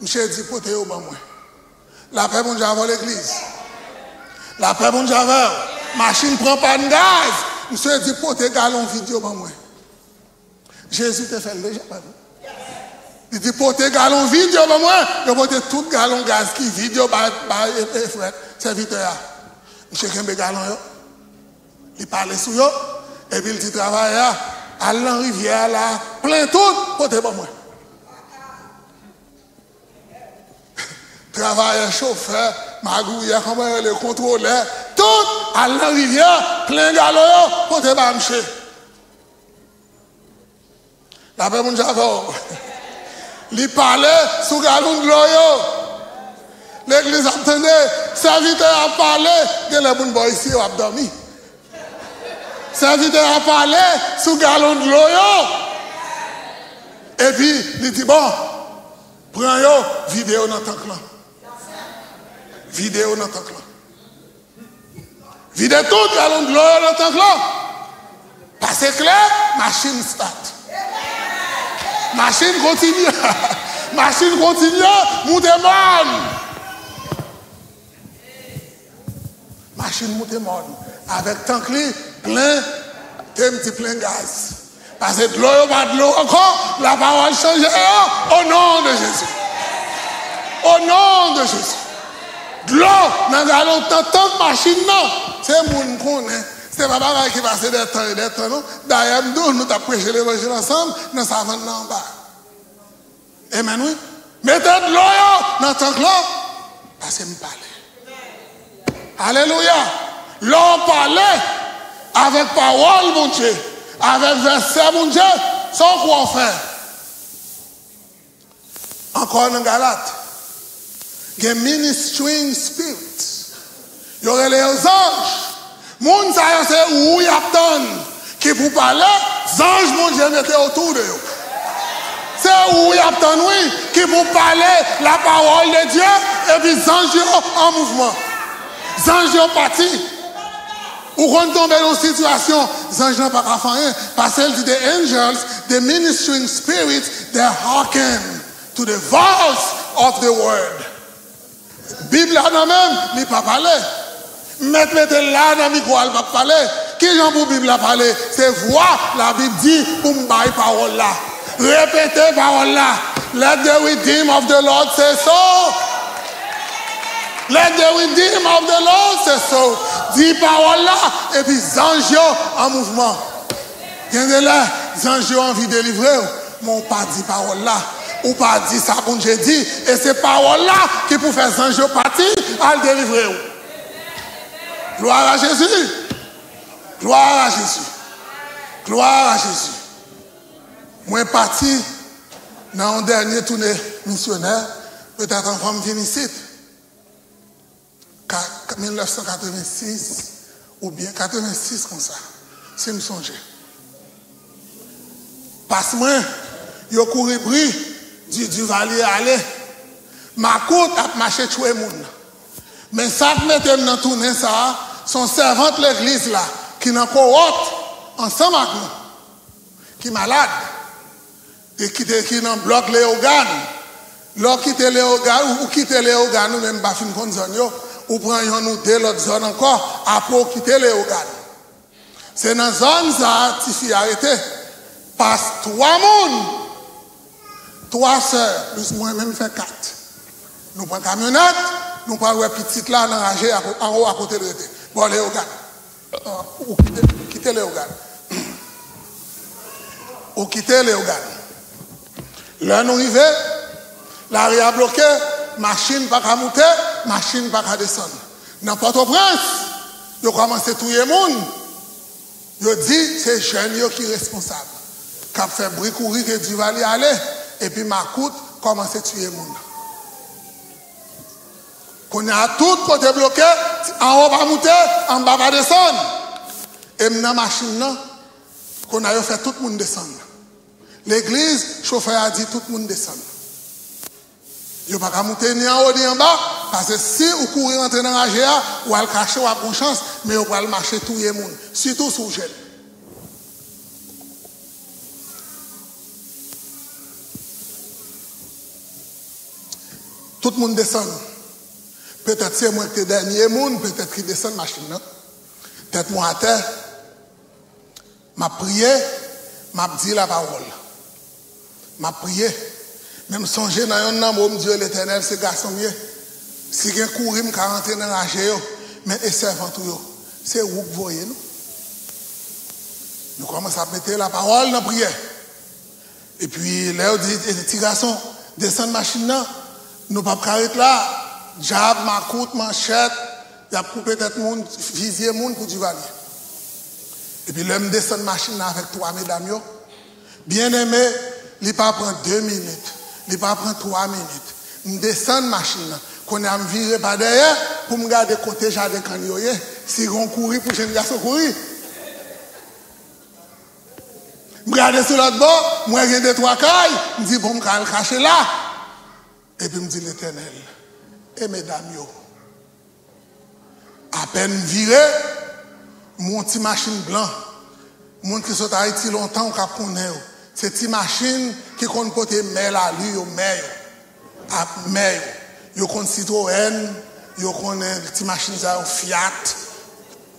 Misye di, pote yo ban mwen. Lapè Bondye avè w, legliz. Lapè Bondye avè w. Machin pran pàn gaz. Misye di, pote galon vid yo ban mwen. Jezi te fè l deja, pa vre? Li di, pote galon vid yo ban mwen. Yo pote tout galon gaz ki vid yo bay, bay e, e frè sèvitè a. Misye kenbe galon yo. Li pale sou yo. Epi l di travayè a, al nan rivyè a la, plen tout, pote ban mwen. Travayè, chofè, magouyè, kòman yo rele, kontwolè, tout al nan rivyè, plen galon yo, pote ba misye. Lapè Bondye avè w. Li pale sou galon dlo yo. Legliz ap tande, sèvitè a pale, genlè moun bò isi yo ap dòmi. Sèvitè a pale sou galon dlo yo. Epi, li di, bon, pran yo, vide yo nan tank lan. Vide yo nan tank lan. Vide tout galon dlo yo nan tank lan. Pase kle, machin start. Machin kontinye. Machin kontinye, moute mòn. Machin moute mòn. Avèk tank li plen, te m di plen gaz. Paske dlo yo pa dlo ankò, lapawòl chanje yo, o non de Jezi. O non de Jezi. Dlo nan galon, nan tank machin nan, se moun konnen. Se pa bagay ki pase dè tan e dè tan, non. Dayè, m di w, nou t ap preche levanjil ansanm nan savann nan anba. Amen, wi. Mete dlo yo nan tank lan, paske m pale. Alelouya. Lè w pale avèk pawòl Bondye, avèk vèsè Bondye, sa w kwè w fè? Ankò nan Galat, gen ministering spirit. Yo rele yo zanj. Moun sa yo se ou y ap tann ki pou pale, zanj Bondye mete otou de yo. Se ou y ap tann, wi, ki pou pale la parole de Dieu, epi zanj yo an mouvman. Zanj yo pati. Ou konn tonbe nan yon sitiyasyon, zanj lan pa ka fè anyen, paske l di, the angels, the ministering spirits, they hearken to the voice of the world. Bib la nan men m, li pa pale. M mèt mete l la nan mikwo a, l p ap pale. Kijan pou Bib la pale? Se vwa Labib di pou m bay pawòl la. Repete pawòl la. Let the redeem of the Lord say so. Let the redeem of the Lord say so. Di pawòl la, epi zanj yo an mouvman. Gen de lè, zanj yo anvi delivre w, men w pa di pawòl la. Ou pa di sa Bondye di, e se pawòl la ki pou fè zanj yo pati al delivre w. Gloire à Jésus! Gloire à Jésus! Gloire à Jésus! Mwen pati nan yon dènye toune misyonè, petèt anvan m vin isit. Ka-, mil nèf san katrevensis oubyen katrevensis konsa, si m sonje. Pas mwen, yo kouri bri di Duvalier ale. Makout ap mache tchwe moun. Men sa k mete m nan tounen sa a, se yon sèvant legliz la ki nan kowòt ansanm ak nou, ki malad. E ki te, ki nan blòk Leyogàn. Lè w kite Leyogàn, ou, ou kite Leyogàn, ou menm pa fin konn zòn yo, ou pran yonn ou de lòt zòn ankò, apre w kite Leyogàn. Se nan zòn sa a tifi a rete. Pas twa moun, twa sè, plis mwen menm fè kat. Nou pran kamyonèt, nou pral wè pitit la nan raje a ko-, anwo a kote l rete. Bò Leyogàn. Ou kite, kite Leyogàn. Ou kite Leyogàn. Lè nou rive, lari a bloke, machin pa ka moute, machin pa ka desann. Nan Pòtoprens, yo kòmanse touye moun. Yo di se jèn yo ki responsab, k ap fè bri kouri ke Duvalier ale, epi makout kòmanse tiye moun. Kounye a, tout kote bloke, anwo pa moute, anba pa desann. E m nan machin nan, kounye a yo fè tout moun desann. Legliz, chofè a di tout moun desann. Yo pa ka moute ni anwo ni anba, paske si ou kouri rantre nan raje a, ou al kache, w ap gon chans, men yo pral mache touye moun, sitou si w jèn. Tout moun desann. Petèt se mwen ki te dènye moun, petèt ki desann machin nan. Tèt mwen atè. M ap priye, m ap di lapawòl. M ap priye. Men m sonje nan yonn nan mo, m di yo, Letènèl, se gason m ye. Si gen kouri, m ka rantre nan raje yo, men e sèvant ou yo. Se ou k voye nou. Nou kòmanse ap mete lapawòl nan priyè. Epi, lè yo di, "E, ti gason, desann machin nan, nou p ap ka ret la." Djab, makout, manchèt, y ap koupe tèt moun, fizye moun pou Duvalier. Epi, lè m desann machin nan avèk twa medam yo, byeneme, li pa pran de minit, li pa pran twa minit. M desann machin nan. Kounye a, m vire pa dèyè pou m gade kote jaden kann yo ye, si gen yon kouri pou jèn gason kouri. M gade sou lòt bò, m wè gen de twa kay, m di, "Bon, m ka al kache la." Epi m di, "Letènèl, e medam yo?" Apèn m vire, m wè yon ti machin blan. Moun ki sot Ayiti lontan, ou ka konnen yo. Se ti machin ki konn pote mè lali yo, mè yo. Ak mè yo. Yo konn Citroën, yo konnen ti machin sa yo, Fiat,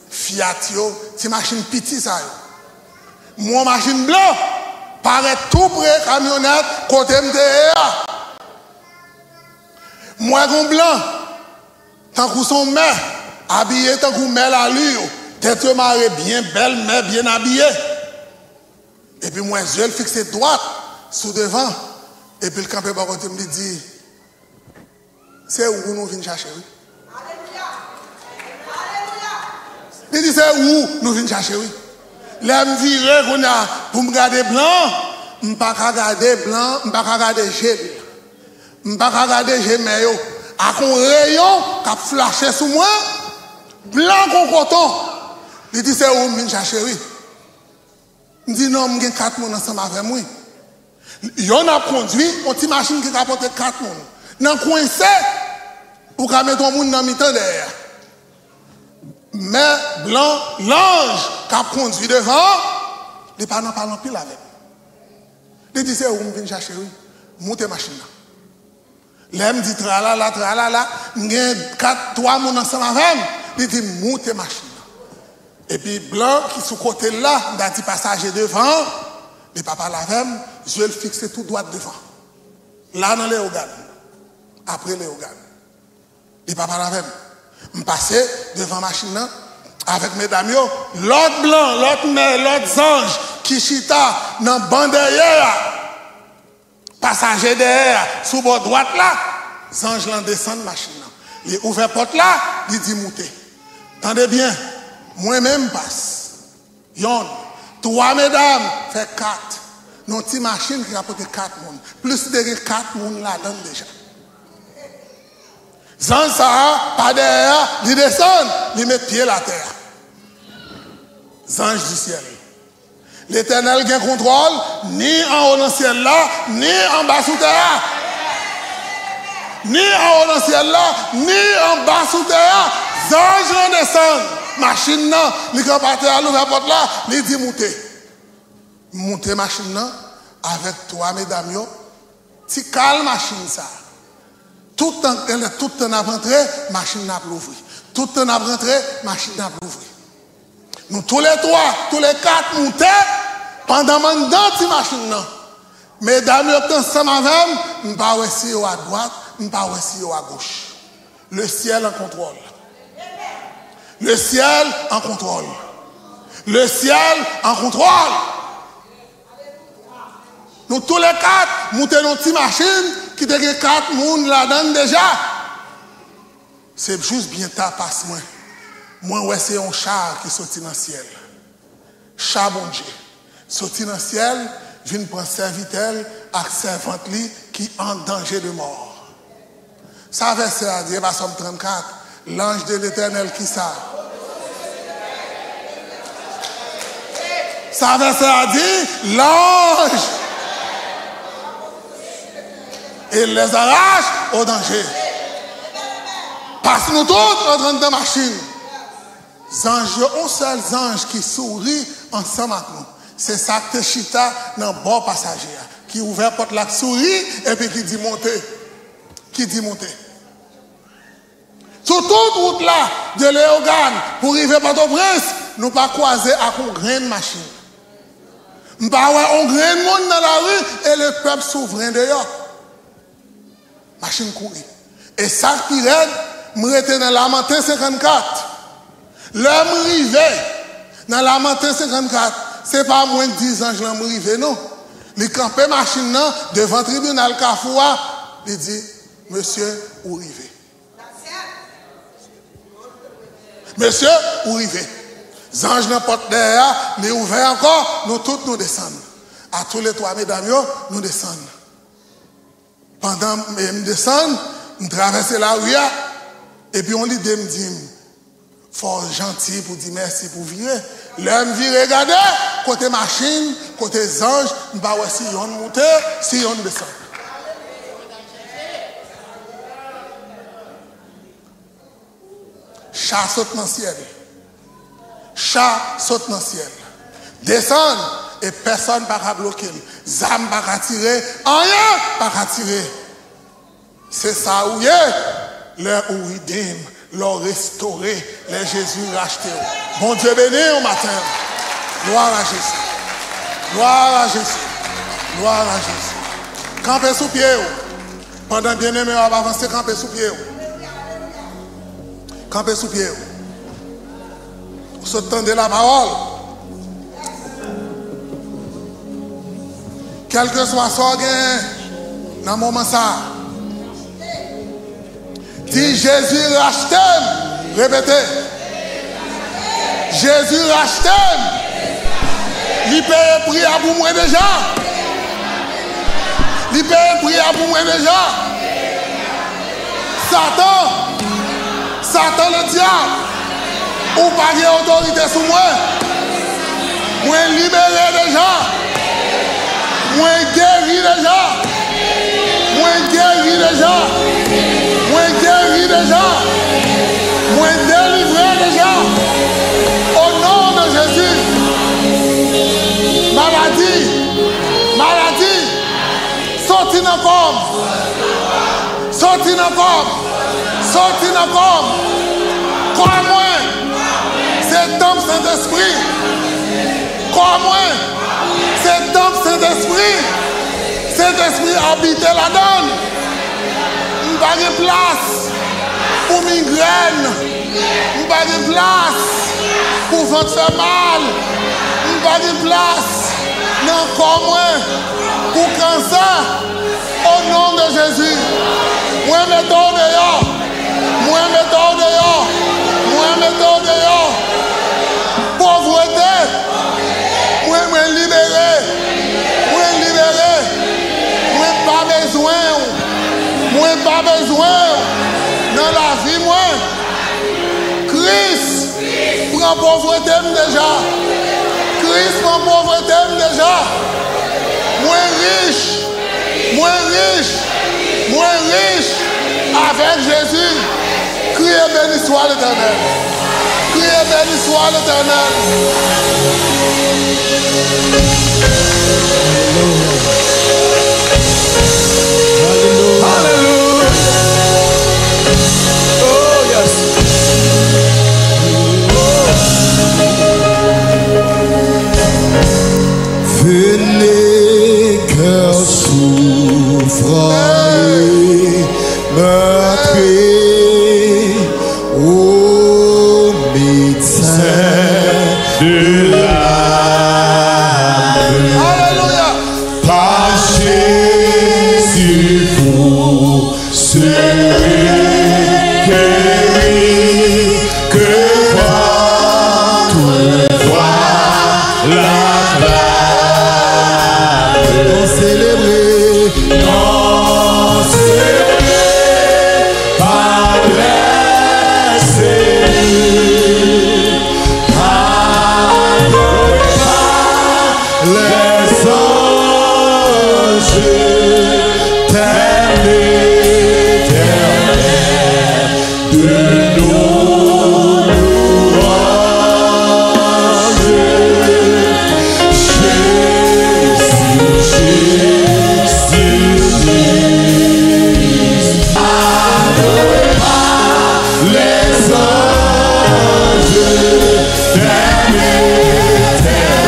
Fiat yo, ti machin piti sa yo. M wè yon machin blan parèt tou pre kamyonèt kote m te ye a. M wè gon blan, tankou se yon mè, abiye tankou mè lali yo, tèt yo mare byen bèl, mè byen abiye. Epi m wè zye l fikse dwat sou devan, epi l kanpe bò kote m, li di, "Se ou nou vin chache, wi." Li di, "Se ou nou vin chache, wi." Lè m vire kounye a pou m gade blan, m pa ka gade blan, m pa ka gade je l. M pa ka gade je mè yo. Ak yon reyon k ap flache sou mwen, blan kon koton. Li di, "Se ou m vin chache, wi." M di, "Non, m gen kat moun ansanm avè m, wi." Yonn ap kondui yon ti machin ki ka pote kat moun. Nan kwense, ou ka mete yon moun nan mitan dèyè a. Men blan, lanj k ap kondui devan an, li pa nan pale anpil avè m. Li di, "Se ou m vin chache, wi. Moute machin nan." Lè m di tralala, tralala, m gen kat, twa moun ansanm avè m. Li di m, "Moute machin nan." Epi blan ki sou kote l la, m ta di pasaje devan an, li pa pale avè m, zye l fikse tou dwat devan. La nan Leyogàn. Apre Leyogàn. Li pa pale avè m. M pase devan machin nan avèk medam yo. Lòt blan, lòt mè, lòt zanj ki chita nan ban dèyè a. Pasaje dèyè a, sou bò dwat la, zanj lan desann machin nan. Li ouvè pòt la, li di moute. Tande byen, mwen menm pas. Yonn, twa medam, fè kat. Nan yon ti machin ki ka pote kat moun. Plis de gen kat moun ladan l deja. Zanj sa a, pa dèyè a, li desann, li met pye l atè a. Zanj di syèl. Letènèl gen kontwòl ni anwo nan syèl la, ni anba sou tè a. Ni anwo nan syèl la, ni anba sou tè a. Zanj lan desann machin nan, li kanpe atè a, l ouvè pòt la, li di moute. M moute machin nan avèk twa medam yo. Ti kal machin sa. Tout tan, genlè tout tan n ap rantre, machin nan ap louvri. Tout tan n ap rantre, machin nan ap louvri. Nou toulètwa, toulèkat moute, pandan m anndan ti machin nan. Medam yo k t ansanm avè m, m pa wè si yo adwat, m pa wè si yo agoch. Le syèl an kontwòl. Le syèl an kontwòl. Le syèl an kontwòl. Nou toulèkat moute nan ti machin ki te gen kat moun ladan l deja. Se jis byen ta pas mwen. Mwen wè se yon cha ki soti nan syèl. Cha Bondye soti nan syèl, vin pran sèvitè l ak sèvant li ki an danje de mò. Sa vèsè a di, e pa Sòm trannkat, l'ange de l'Éternel ki sa? Sa vèsè a di, l'ange et les arrache au danger. Pas nou tout antre anndan machin. Zanj yo, yon sèl zanj ki souri ansanm ak nou. Se sa k te chita nan bò pasaje a, ki ouvè pòt la, k souri, epi ki di monte, ki di monte. Sou tout wout la, de Leyogàn pou rive Pòtoprens, nou pa kwaze ak yon grenn machin. M pa wè yon grenn moun nan lari e lepèp souvren deyò. Machin kouri. E sa k pi rèd, m rete nan Lamanten senkannkat. Lè m rive nan Lamanten senkannkat, se pa mwen k di zanj lan m rive non. Li kanpe machin nan devan tribinal Kafou a, li di, "Mesye, ou rive." Mesye, ou rive. Zanj nan pòt dèyè a, li ouvè ankò, nou tout nou desann. A tou le twa medam yo, nou desann. Pandan m, m desann, m travèse lari a, epi yon lide m di m, fò w janti pou di mèsi pou vire. Lè m vire gade, kote machin, kote zanj, m pa wè si yonn moute, si yonn desann. Cha sot nan syèl. Cha sot nan syèl. Desann, e pèsonn pa ka bloke l. Zam pa ka tire, anyen pa ka tire. Se sa ou ye, lè ou redeem, lè w restore, lè Jezi rachte w. Bondye beni w maten an. Glwa a Jezi. Glwa a Jezi. Glwa a Jezi. Kanpe sou pye w. Pandan byeneme w ap avanse, kanpe sou pye w. Kanpe sou pye w. Ou sot tande lapawòl. Kèlkeswa sa w genyen nan moman sa a, di, "Jezi rachte m." Repete. Jezi rachte m. Li peye pri a pou mwen deja. Li peye pri a pou mwen deja. Satan, Satan ledyab, ou pa gen otorite sou mwen. Mwen libere deja. Mwen geri deja. Mwen geri deja. Mwen geri deja. Mwen delivre deja. O non de Jezi. Maladi. Maladi. Soti nan kò m. Soti nan kò m. Soti nan kò m. Kò mwen se tanp Sentespri. Kò mwen se tanp Sentespri. Sentespri abite ladan l. M pa gen plas pou migrèn. M pa gen plas pou vant fè mal. M pa gen plas nan kò mwen pou kansè. O non de Jezi, mwen mete w deyò. Mwen mete w deyò. Mwen mete w deyò. Povrete, mwen, mwen libere. Mwen libere. Mwen pa bezwen w. Mwen pa bezwen w nan lavi mwen. Kris pran povrete m deja. Kris pran povrete m deja. Mwen rich. Mwen rich. Mwen rich avèk Jezi. Kriye, beni swa Letènèl. Kriye, beni swa Letènèl. Alelouya. Alelouya. Oh, yes. Venez, cœur souffrant et meurtri, au médecin de l'âme. Alelouya. Par Jésus, vous serez guéris, que votre voix l'acclame. Non célébré, non célébré par les élus. Adoré par les anges, t'es l'Éternel de nos louanges. Jésus, Jésus, Jésus, adoré par les anges, t'es l'Éternel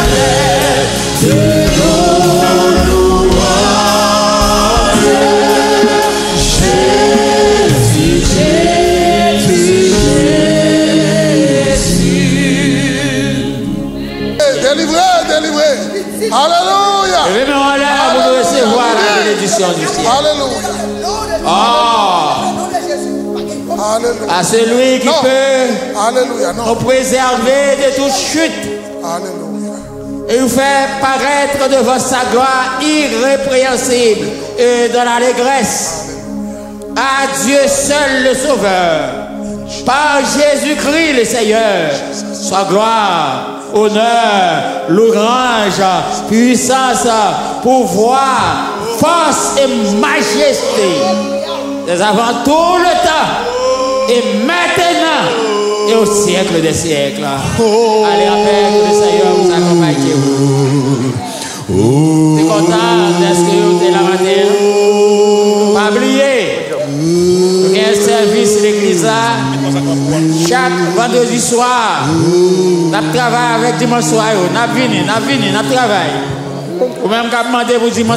de nos louanges. Jésus, Jésus, Jésus. Hey, délivré, délivré. Alelouya. Leve men w anlè pou nou resevwa la benediksyon du ciel. Alelouya. Oh. Alelouya. À celui qui peut nous préserver de toute chute et nous faire paraître devant sa gloire irrépréhensible et dans l'allégresse. À Dieu seul le Sauveur, par Jésus-Christ le Seigneur, soit gloire, honneur, louange, puissance, pouvoir, force et majesté, dès avant tout le temps, et maintenant, et au siècle des siècles. Allez en paix, que le Seigneur vous accompagne, que vous Mwen kontan dèske w te la maten an. Pa bliye, nou gen sèvis legliz la chak vandredi swa. N ap travay avèk dimanch swa yo. N ap vini, n ap vini, n ap travay. Ou menm k ap mande pou dimanch